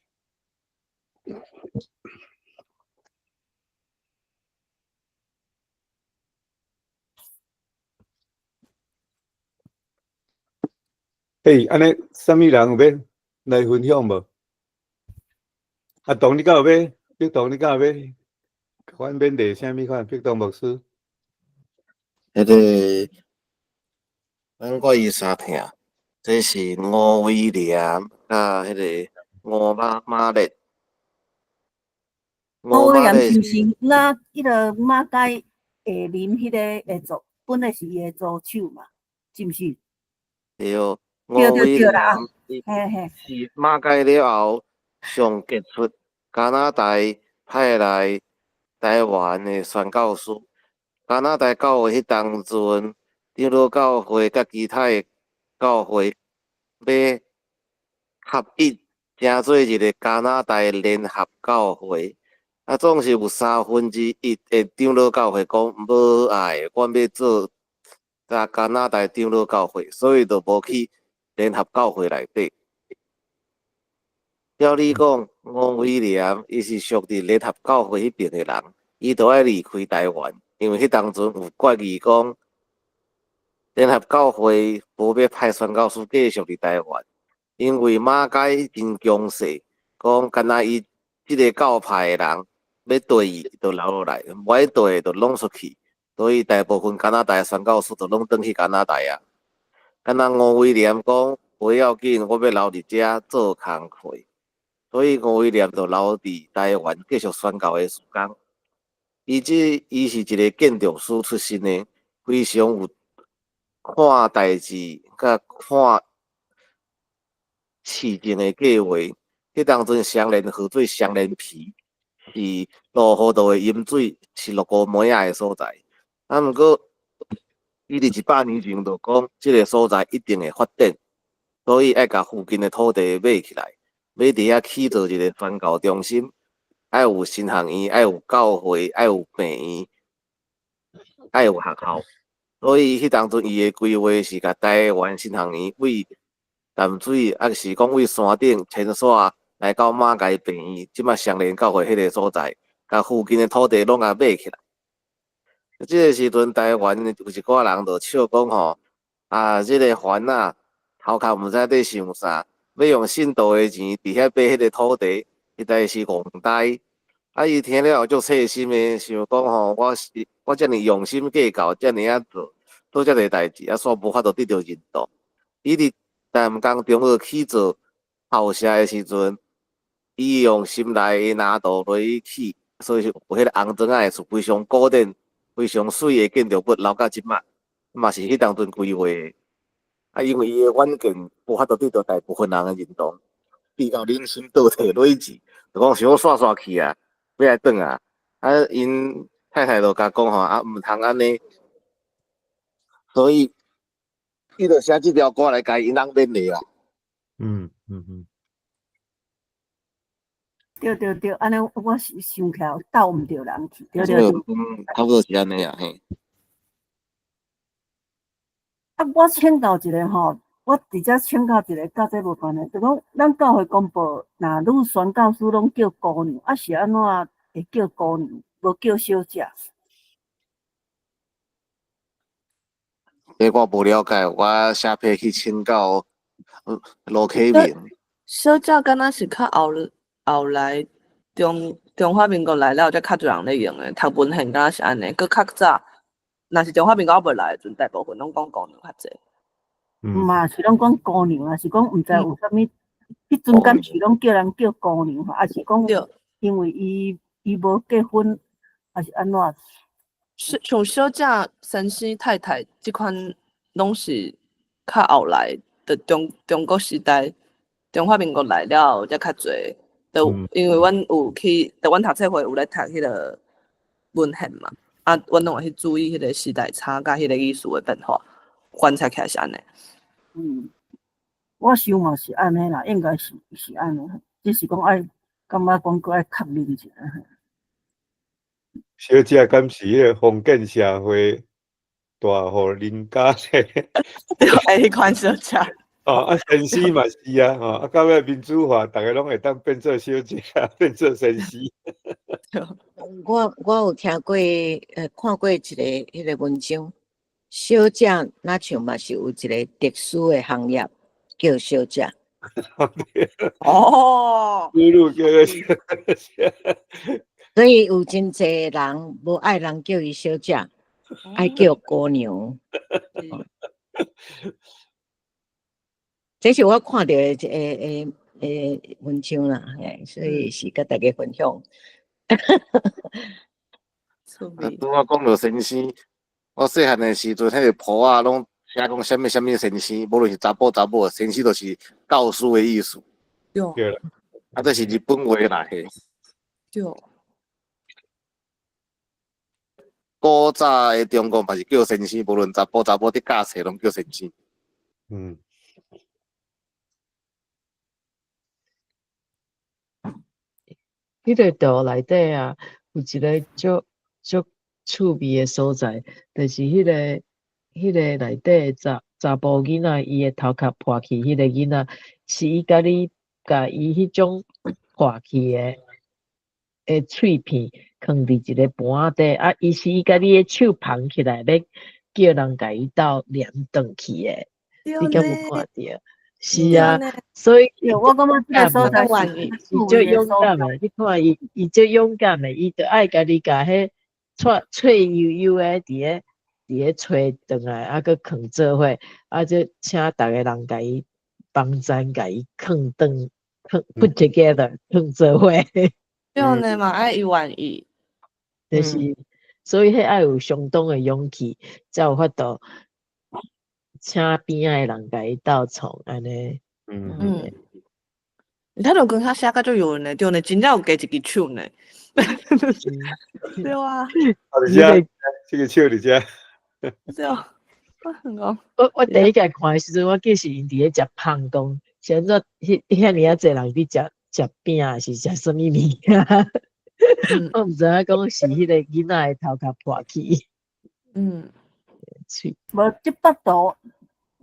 嘿，按呢，啥物人有欲來分享無？阿東，你敢有欲？碧東，你敢有欲？阮勉勵啥物款？碧東牧師。彼个，咱國語三聽，這是吳威廉佮彼个吳馬馬列。吳威廉是毋是那彼个馬偕下林彼个的助，本來是伊的助手嘛，是毋是？對。對對對啦，嘿嘿。是馬偕了後，上傑出加拿大派來台灣的宣教師。加拿大教會彼當陣，長老教會佮其他的教會欲合一，成做一个加拿大聯合教會。啊，總是有1/3的長老教會講無愛，阮欲做加拿大長老教會，所以就無去聯合教會內底。照理講，吳威廉伊是屬佇聯合教會彼爿的人，伊就愛離開台灣，因為彼當陣有決議講，聯合教會無欲派宣教師繼續佇台灣，因為馬偕真強勢，講敢若伊這个教派的人欲綴伊，就留落來；無愛綴就攏出去。所以大部分加拿大宣教師就攏轉去加拿大啊。敢若吳威廉講，無要緊，我欲留佇遮做工課。所以吳威廉就留佇台灣繼續宣教的事工。伊是一个建築師出身的，非常有看代誌佮看市政的計劃。彼當陣雙連河做雙連埤，是羅湖道的飲水，是六股尾仔的所在。啊，毋過伊佇100年前就講，這个所在一定會發展，所以愛共附近的土地買起來，欲佇遐起造一个宣教中心，愛有神學院，愛有教會，愛有病院，愛有學校。所以彼當陣伊的規劃是共台灣神學院為淡水，抑是講為山頂遷徙來到馬偕病院，這擺雙連教會彼个所在，共附近的土地攏共買起來。這个時陣，台灣有一寡人就笑講吼，啊，這个番仔頭殼毋知佇想啥，欲用信徒的錢佇遐買彼个土地，實在是戇呆。啊，伊聽了後足細心的想講吼，我是我遮爾用心計較，遮爾仔做做遮濟代誌，啊，煞無法度得著認同。伊佇淡江中學起做校舍的時陣，伊用心內的拿刀落去起，所以有彼个紅磚仔的厝非常古典、非常媠的建築物留到這擺，嘛是彼當陣規劃的。啊，因為伊的遠見無法度得到大部分人的認同，比較人心倒退落去，就講想煞煞去啊，欲來轉啊。啊，𪜶太太就共講吼，啊，毋通按呢，所以伊就寫這條歌來共𪜶翁勉勵啦。對對對，按呢我是想起來鬥毋著人去，對對對。差不多是按呢啊，嘿。啊，我請教一个吼，我直接請教一个，佮這無關係，就講咱教會公報，若女宣教師攏叫姑娘，啊是按怎會叫姑娘，無叫小姐？這我無了解，我寫批去請教羅啟明。小姐敢若是較後後來中華民國來了，才較濟人咧用的，讀文獻敢若是按呢，閣較早。若是中華民國猶未來的時陣，大部分攏講姑娘較濟。嘛是攏講姑娘啊，是講毋知有啥物，彼陣敢是攏叫人叫姑娘，抑是講因為伊無結婚，抑是按怎？像小姐、先生、太太這款，攏是較後來的中國時代，中華民國來了後才較濟。就因為阮有去，就阮讀冊會有咧讀彼个文獻嘛。啊，阮攏會去注意彼个時代差佮彼个意思的變化，觀察起來是按呢。我想嘛是按呢啦，應該是按呢，只是講愛感覺講閣愛確認一下。小姐敢是彼个封建社会大户人家的？對，彼款小姐。哦，啊，先生嘛是啊，吼，啊，到尾民主化，逐个攏會當變做小姐，變做先生。我有聽過，看過一个彼个文章，小姐若像嘛是有一个特殊的行業叫小姐。哦，女叫做小姐。所以有真濟人無愛人叫伊小姐，愛叫姑娘。這是我看著的一个文章啦，所以是佮大家分享。啊，拄仔講著先生，我細漢的時陣，彼個簿仔攏寫講啥物啥物先生，無論是查埔查某，先生就是教師的意思。對。對啦。啊，這是日本話啦，嘿。對。古早的中國嘛是叫先生，無論查埔查某佇教冊攏叫先生。彼个圖內底啊，有一个足足趣味的所在，就是彼个內底查埔囡仔，伊的頭殼破去，彼個囡仔是伊家己共伊彼種破去的碎片囥佇一个盤仔底，啊，伊是伊家己的手捧起來，欲叫人共伊鬥黏轉去的，你敢有看著？是啊，所以我感覺這個所在是伊足勇敢的，你看伊，伊足勇敢的，伊就愛家己共彼脆脆悠悠的佇咧揣轉來，啊，閣囥做伙，啊，這請逐个人共伊幫贊，共伊囥轉，囥 put together，囥做伙。對呢嘛，愛伊願意，就是，所以彼愛有相當的勇氣，才有法度請邊仔的人共伊鬥創按呢。你睇到講較寫甲足有呢，對呢，真正有加一支手呢。對啊。啊，佇遮，這个手佇遮。對啊。我第一擺看的時陣，我記是𪜶佇咧食芳講，是按怎彼遐爾仔濟人佇食食餅，是食啥物物件？我毋知影講是彼個囡仔的頭殼破去。無，這幅圖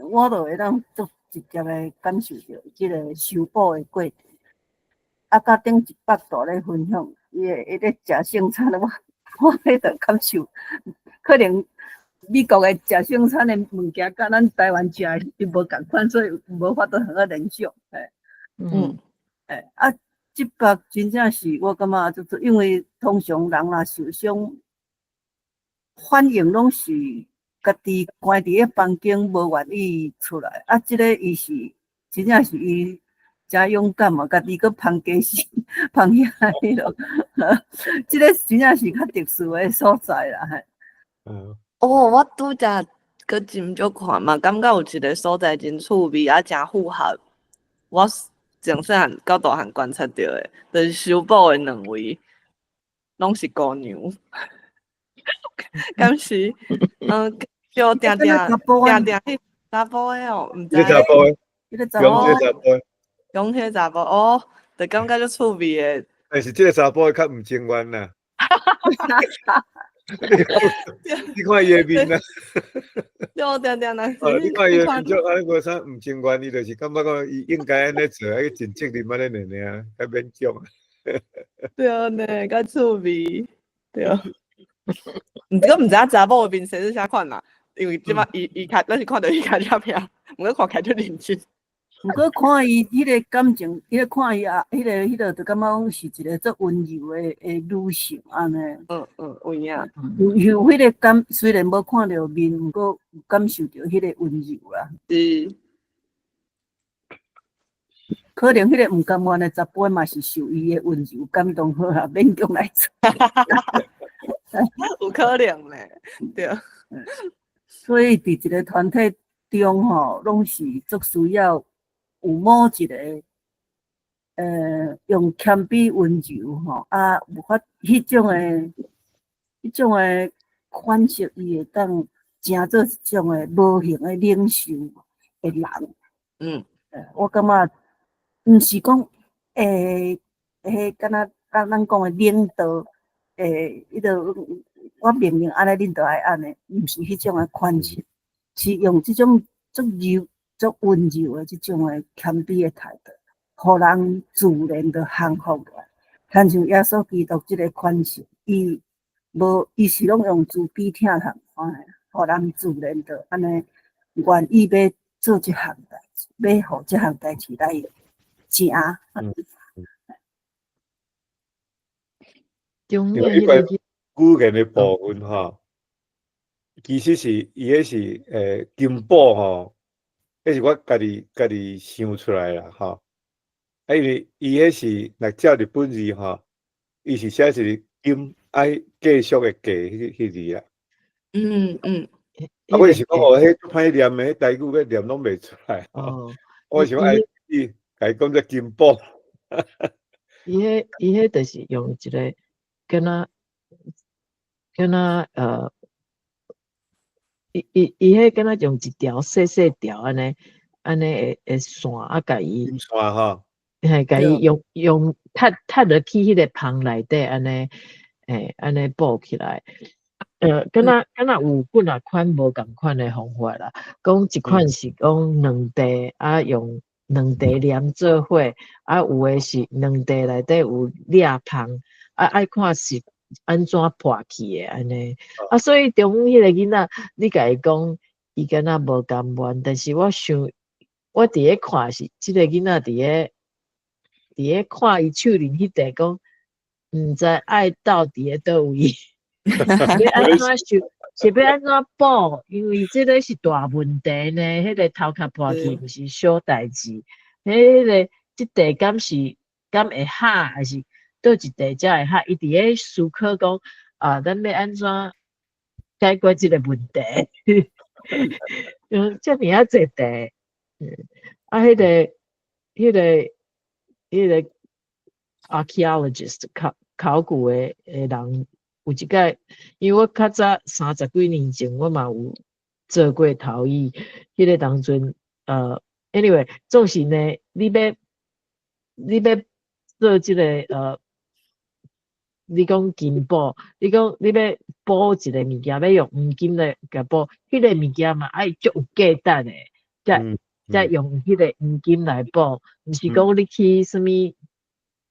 我就會當足直接的感受著這个修補的過程。啊，佮頂一幅圖咧分享，伊咧食聖餐，我彼就感受，可能美國的食聖餐的物件，佮咱台灣食的伊無仝款，所以無法度通啊聯想。啊，這幅真正是我感覺就是因為通常人若受傷，反應攏是家己關佇个房間，無願意出來。啊，這个伊是真正是伊誠勇敢嘛，家己閣芳家死，芳遐彼落，這个真正是較特殊的所在啦。嘿。哦，我拄則閣真少看嘛，感覺有一个所在真趣味，啊，誠符合我從細漢到大漢觀察著的，就是修補的兩位，攏是姑娘。敢是，叫定定定定彼查埔的哦，毋知。彼查埔的，彼个查埔的，講彼个查埔哦，就感覺足趣味的。但是這个查埔的較毋情願啦。你看伊的面啊。對，定定啦。哦，你看伊的面就按呢無啥毋情願，伊就是感覺講伊應該按呢做，愛盡責任按呢爾爾，較勉強。對呢，較趣味，對。毋過毋知影查某的面色是啥款啦，因為這擺伊較，咱是看著伊較照片，毋過看起來足認真。毋過看伊彼个感情，彼个看伊啊，彼个就感覺講是一个足溫柔的女性按呢。有影。有彼个感，雖然無看著面，毋過有感受著彼个溫柔啦。是。可能彼个毋甘願的查埔嘛是受伊的溫柔感動好啊，勉強來做。有可能咧，對。所以佇一個團體中吼，攏是足需要有某一個，用謙卑溫柔吼，啊，有法彼種的款式，伊會當成做一種的無形的領袖的人。我感覺毋是講，敢若咱講的領導。欸，伊就我明明按呢，恁就愛按呢，毋是彼種的款式，是用這種足柔、足溫柔的這種的謙卑的態度，予人自然就降服落來。親像耶穌基督這个款式，伊無，伊是攏用慈悲疼痛款的，予人自然就按呢願意欲做這項代誌，欲予這項代誌來成。中因為彼個語言的部分吼，其實是伊彼是金寶吼，彼是我家己想出來啦吼。啊，因為伊彼是若照日本字吼，伊是寫一個金愛繼續的繼彼字啦。啊，我是講哦，彼足歹念的，彼台語欲念攏袂出來。我想愛伊共伊講做金寶。伊彼就是用一個敢若，伊彼敢若用一條細細條按呢，按呢會線啊，共伊線吼，嘿，共伊用踢落去彼個芳內底按呢，欸，按呢補起來。敢若有幾若款無仝款的方法啦。講一款是講兩塊啊，用兩塊黏做伙，啊，有的是兩塊內底有掠芳，啊，愛看是按怎破去的按呢。啊，所以中午彼個囡仔，你共伊講，伊敢若無甘願，但是我想，我佇咧看是，這個囡仔佇咧看伊手裡彼塊講，毋知愛鬥佇咧佗位。欲按怎想，是欲按怎補？因為這個是大問題呢。彼個頭殼破去，毋是小代誌。彼個這塊敢是敢會合，還是佗一塊才會合？伊佇咧思考講啊，咱欲按怎解決這個問題？遮爾仔濟題，啊，彼個 archaeologist 考古的人。有一擺，因為我較早三十幾年前，我嘛有做過陶藝，彼個當陣，anyway，總是呢，你欲做這個你講金箔，你講你欲補一個物件，欲用黃金來共補，彼個物件嘛愛足有價值的，才用彼個黃金來補，毋是講你去啥物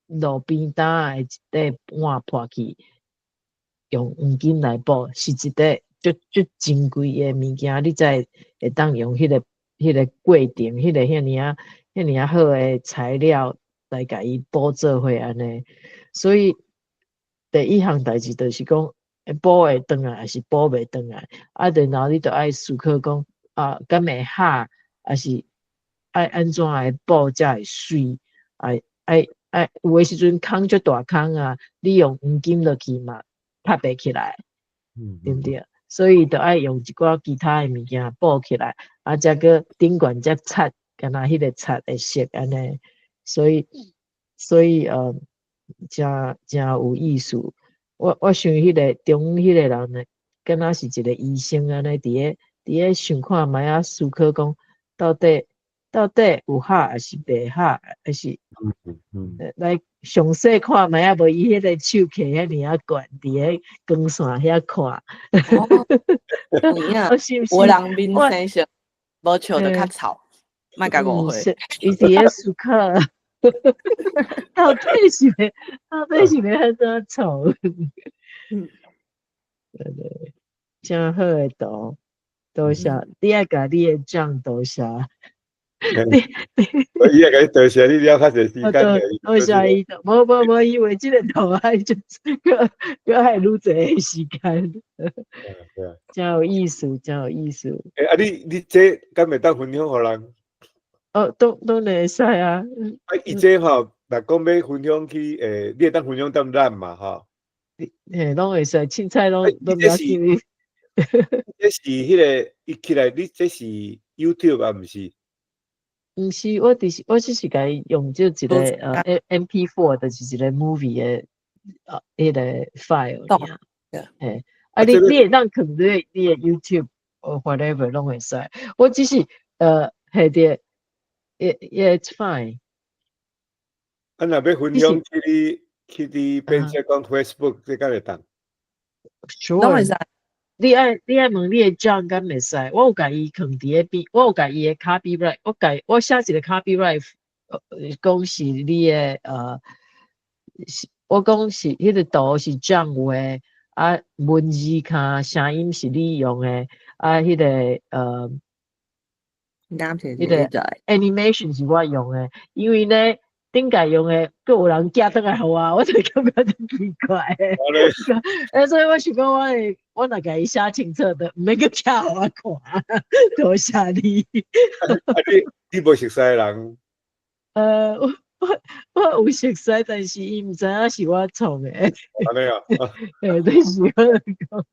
路邊攤的一塊碗破去。用黃金來補，是一個足足珍貴的物件，你才會當用彼個過程，彼個遐爾仔好的材料來共伊補做伙按呢。所以第一項代誌就是講，補會轉來，抑是補袂轉來？啊，然後你就愛思考講，啊，敢會合，抑是愛按怎來補才會媠？愛有的時陣空足大空啊，你用黃金落去嘛，拍袂起來，對毋對？所以就愛用一寡其他的物件補起來，啊，才閣頂懸才擦，敢若彼個擦的色按呢。所以，誠誠有意思。我想彼個中午彼個人呢，敢若是一個醫生按呢，佇咧想看覓仔思考講，到底有合抑是袂合，抑是來詳細看覓仔，無伊彼個手揢遐爾仔懸，佇咧光線遐看。有影，有人面生色，無笑就較臭，莫共誤會。伊佇咧思考，到底是欲按怎創？對對，誠好的圖，多謝，你愛共你的獎多謝。伊會共你多謝你了較濟時間。多謝伊，無無無，伊畫這個圖愛就閣閣愛愈濟時間。對啊。誠有意思，誠有意思。欸，啊你這敢會當分享予人？哦，當然會使啊。啊，伊這吼，若講欲分享去，你會當分享踮咱嘛吼？嘿，攏會使，凊彩攏袂要緊。這是彼個伊起來，你這是 YouTube 啊，毋是？毋是，我只是共伊用這一個MP4，就是一個 movie 的彼個 file 爾。嘿，啊你會當囥你的 YouTube or whatever 攏會使。我只是嘿對，yeah, it's fine。啊，若欲分享去你去佇變做講 Facebook，這敢會當？攏會使。你愛問你的 John 敢會使？我有共伊囥佇咧邊，我有共伊的 copyright，我共我寫一個 copyright，講是你的是我講是彼個圖是 John 畫的，啊文字卡聲音是你用的，啊彼個彼個 animation 是我用的，因為呢頂屆用的，閣有人寄轉來予我，我就感覺真奇怪。所以我想講，我會我若共伊寫清楚的，毋免閣寄予我看，多謝你。啊你無熟似的人？我有熟似，但是伊毋知影是我創的。按呢啊？嘿，就是我講，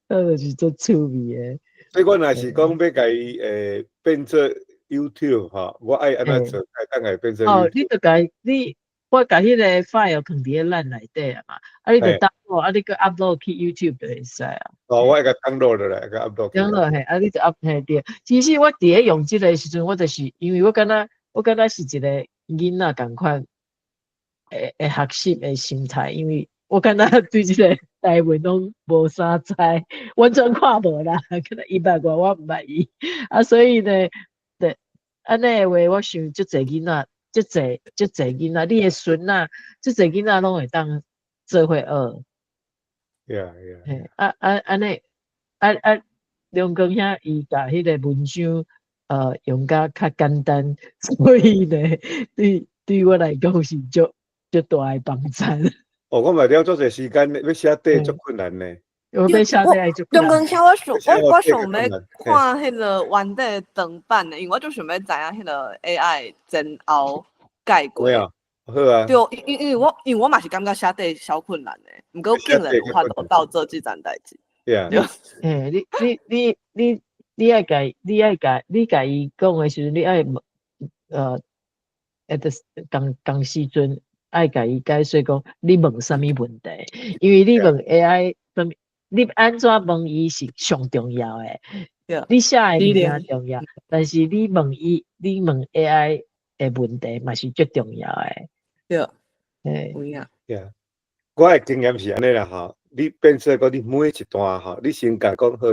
那就是足趣味的。所以我若是講欲共伊變做 YouTube 吼，我愛按怎做，會當共伊變做哦，你著共你，我共彼個 file 囥佇咧咱內底啊嘛，啊你著 download，啊你閣 upload 去 YouTube 就會使啊。哦，我會共 download 落來，共 upload。 download 嘿，啊你就 up 嘿對。其實我佇咧用這個時陣，我就是因為我感覺是一個囡仔仝款會學習的心態，因為我感覺對這個台文攏無啥知，完全看無啦，可能伊捌我，我毋捌伊，啊所以呢，對，按呢的話，我想足濟囡仔，足濟足濟囡仔，你的孫仔，足濟囡仔攏會當做伙學。 嘿，啊啊按呢，啊啊，梁光兄伊共彼個文章，用甲較簡單，所以呢，對我來講是足足大的幫助。哦，我嘛了足濟時間，欲寫短足困難呢。我欲寫短足困難。梁光兄，我想欲看彼個原底長版的，因為我就想欲知影彼個 AI 前後改過。好啊。對，因為我嘛是感覺寫短小困難的，毋過竟然有法度鬥做這件代誌。對啊。嘿，你愛共伊講的時陣，你愛問，at the 仝時陣愛共伊解說講，你問啥物問題？因為你問 AI，你按怎問伊是上重要的。你寫的物件重要，但是你問伊，你問 AI 的問題嘛是最重要的。對，有影。對啊，我的經驗是按呢啦吼，你變做講你每一段吼，你先共講好，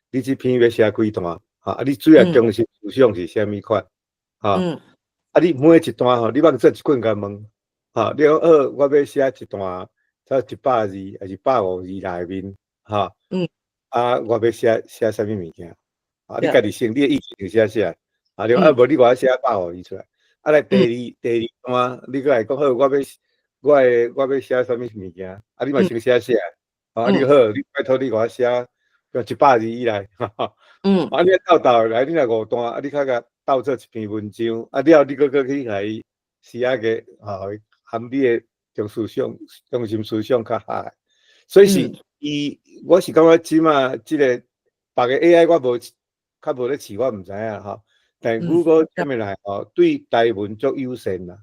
你這篇欲寫幾段，吼，啊，你主要中心思想是啥物款，吼，啊，你每一段吼，你捌做一棍共問，吼，你講好，我欲寫一段，才100字抑是150字內面，吼，啊，我欲寫寫啥物物件，啊，你家己先，你的意見寫寫，啊，你講啊，無你予我寫150字出來，啊，來第二段，你閣來講好，我欲寫啥物物件，啊，你嘛先寫寫，啊，你好，你拜託你予我寫100字以內，啊，你鬥鬥來，你若五段，啊，你較共鬥做一篇文章，啊，了後你閣去共伊寫個，吼，含你的中心思想較合，所以是伊，我是感覺這馬這個別个 AI 我無較無咧試，我毋知影吼。但 Google Gemini 吼，對台文足友善啦。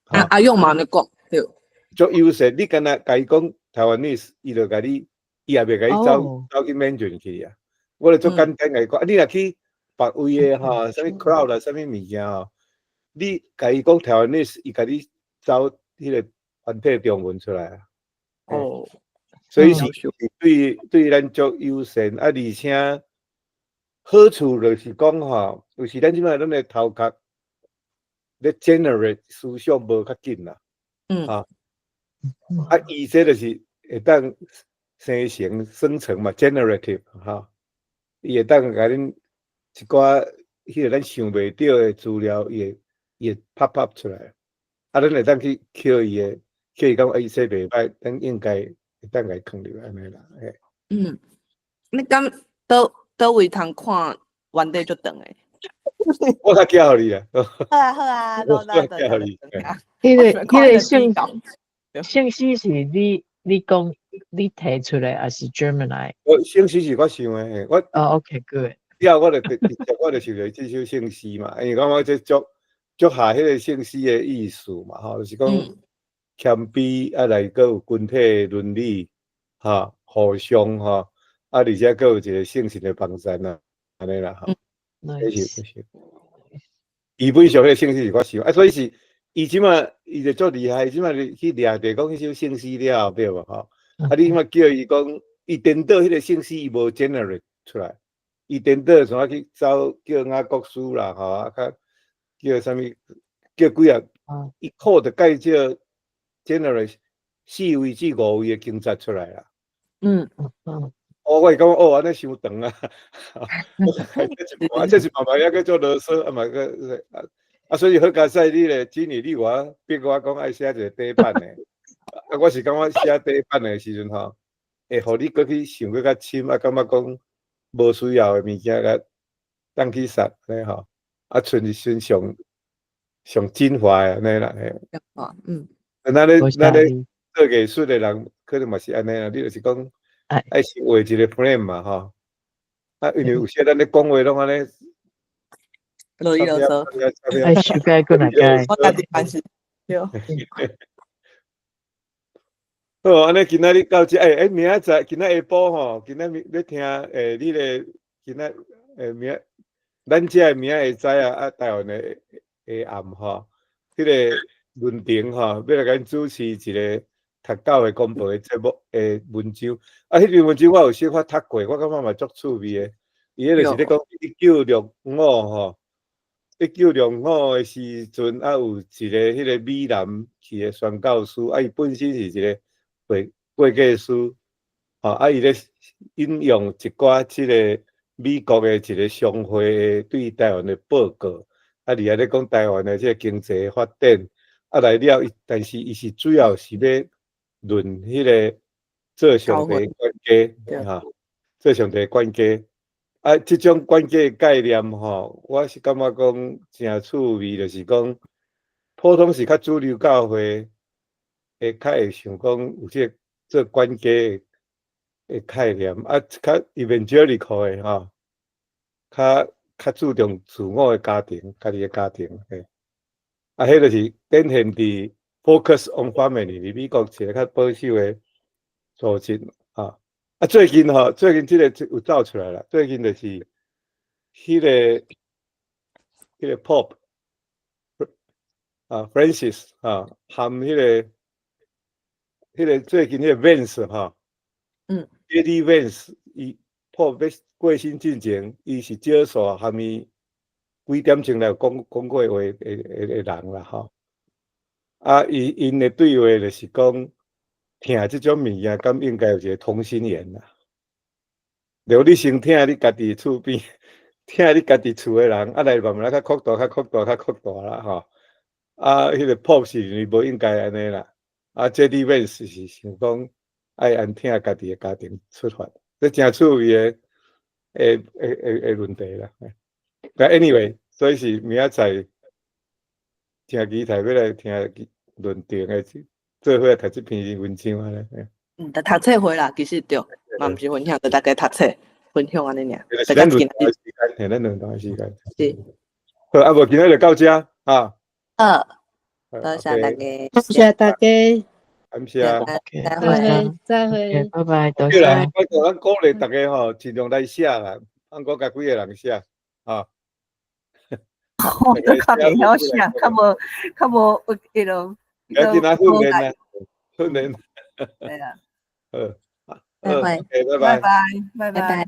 啊，阿勇嘛按呢講，對。足友善，你敢若共伊講 Taiwanese，伊就共你，伊也袂共你走走去 Mandarin 去啊。我就足簡單共伊講，啊，你若去別位的吼，啥物 Claude 啦，啥物物件吼，你共伊講 Taiwanese，伊共你走彼個繁體中文出來啊。所以是對咱足友善，啊，而且好處就是講吼，有時咱這擺咱的頭殼咧 generate 思想無較緊啦。啊，啊，伊這就是會當生成生成嘛，generative 吼，伊會當共恁一寡彼個咱想袂著的資料，伊會 pop up 出來，啊，咱會當去抾伊的，抾伊講啊，伊說袂歹，咱應該會當共伊囥入來按呢啦，嘿。嗯，你敢佗佗位通看原底足長的？我較寄予你啦。好啊好啊，我較寄予你。彼個聖詩是你講你提出來，抑是 Gemini？我聖詩是我想的，我哦，OK，good。以後我就直接我就想著這首聖詩嘛，因為感覺這足足合彼個聖詩的意思嘛，吼，就是講謙卑啊，來閣有群體倫理，哈，互相吼，啊，而且閣有一個聖神的幫助啦，按呢啦，吼。這是這是。基本上彼個聖詩是我想，啊，所以是伊這馬伊就足厲害，伊這馬去掠著講彼首聖詩了對無吼？啊，你這馬叫伊講，伊顛倒彼個聖詩伊無 generate 出來，伊顛倒怎啊去走叫雅各書啦吼，啊，較叫啥物叫幾啊？伊靠著介少 generate 四位至五位的經節出來啦。哦，我會感覺哦，按呢傷長啊，這是慢慢猶閣做囉嗦，啊嘛閣啊啊，所以好佳哉你咧，今年你我逼我講愛寫一個底板的，啊，我是感覺寫底板的時陣吼，會予你閣去想閣較深，啊，感覺講無需要的物件，共當去殺按呢吼，啊，賰是身上上精華的按呢啦，嘿。咱咧做藝術的人，可能嘛是按呢啦，你就是講愛先畫一個 frame 嘛吼，啊，因為有時咱咧講話攏按呢，囉里囉嗦，愛修改閣來改。我家己辦事，對。好，按呢今仔日到這，欸欸，明仔載，今仔下晡吼，今仔日欲聽，欸，你咧今仔欸明，咱遮的明仔下早啊，啊，台灣的下暗吼，彼個論壇吼，欲來共主持一個讀教會公報的節目的文章，啊，彼篇文章我有小可讀過，我感覺嘛足趣味的。伊彼個是咧講1965吼，1965的時陣，啊，有一個彼個美南去的宣教師，啊，伊本身是一個會計師，吼，啊，伊咧引用一寡這个美國的一個商會對台灣的報告，啊，佇遐咧講台灣的這個經濟發展，啊，來了，但是伊是主要是欲論彼个做上帝管家，吼，做上帝管家，啊，這種管家的概念吼，我是感覺講誠趣味，就是講普通是較主流教會會較會想講有這個做管家的概念，啊，較 evangelical 的吼，較注重自我的家庭，家己的家庭，嘿，啊，彼就是展現佇 Focus on Family 佇美國一个較保守的組織，啊，啊，最近吼，最近這个有走出來啦，最近就是彼个 Pope 啊，Francis 啊，含彼个最近彼个 Vance 吼，JD Vance 伊 Pope 欲過身進前，伊是少數含伊幾點鐘來講講過話的人啦，吼。啊，伊𪜶的對話就是講，疼這種物件，敢應該有一个同心圓啦。著你先疼你家己厝邊，疼你家己厝的人，啊來慢慢仔較擴大、較擴大、較擴大啦，吼。啊，彼个 Pope 是認為無應該按呢啦。啊，JD Vance 是想講愛按疼家己的家庭出發，這誠趣味的問題啦。但 anyway，所以是明仔載誠期待欲來聽論壇的，做伙讀這篇文章按呢。嗯，讀冊會啦，其實對，嘛毋是分享，就大家讀冊分享按呢爾。是咱輪動的時間，嘿，咱輪動的時間。是。好，啊無今仔就到這，哈。好，多謝大家。多謝大家。感謝。再會，再會，拜拜，多對啦謝。我講咱鼓勵大家吼，盡量來寫啦，放過共幾个人寫，哈。我都較袂曉寫，較無彼落。趕緊來訓練啦，訓練。對啊。好，再會，拜拜，拜拜，拜拜。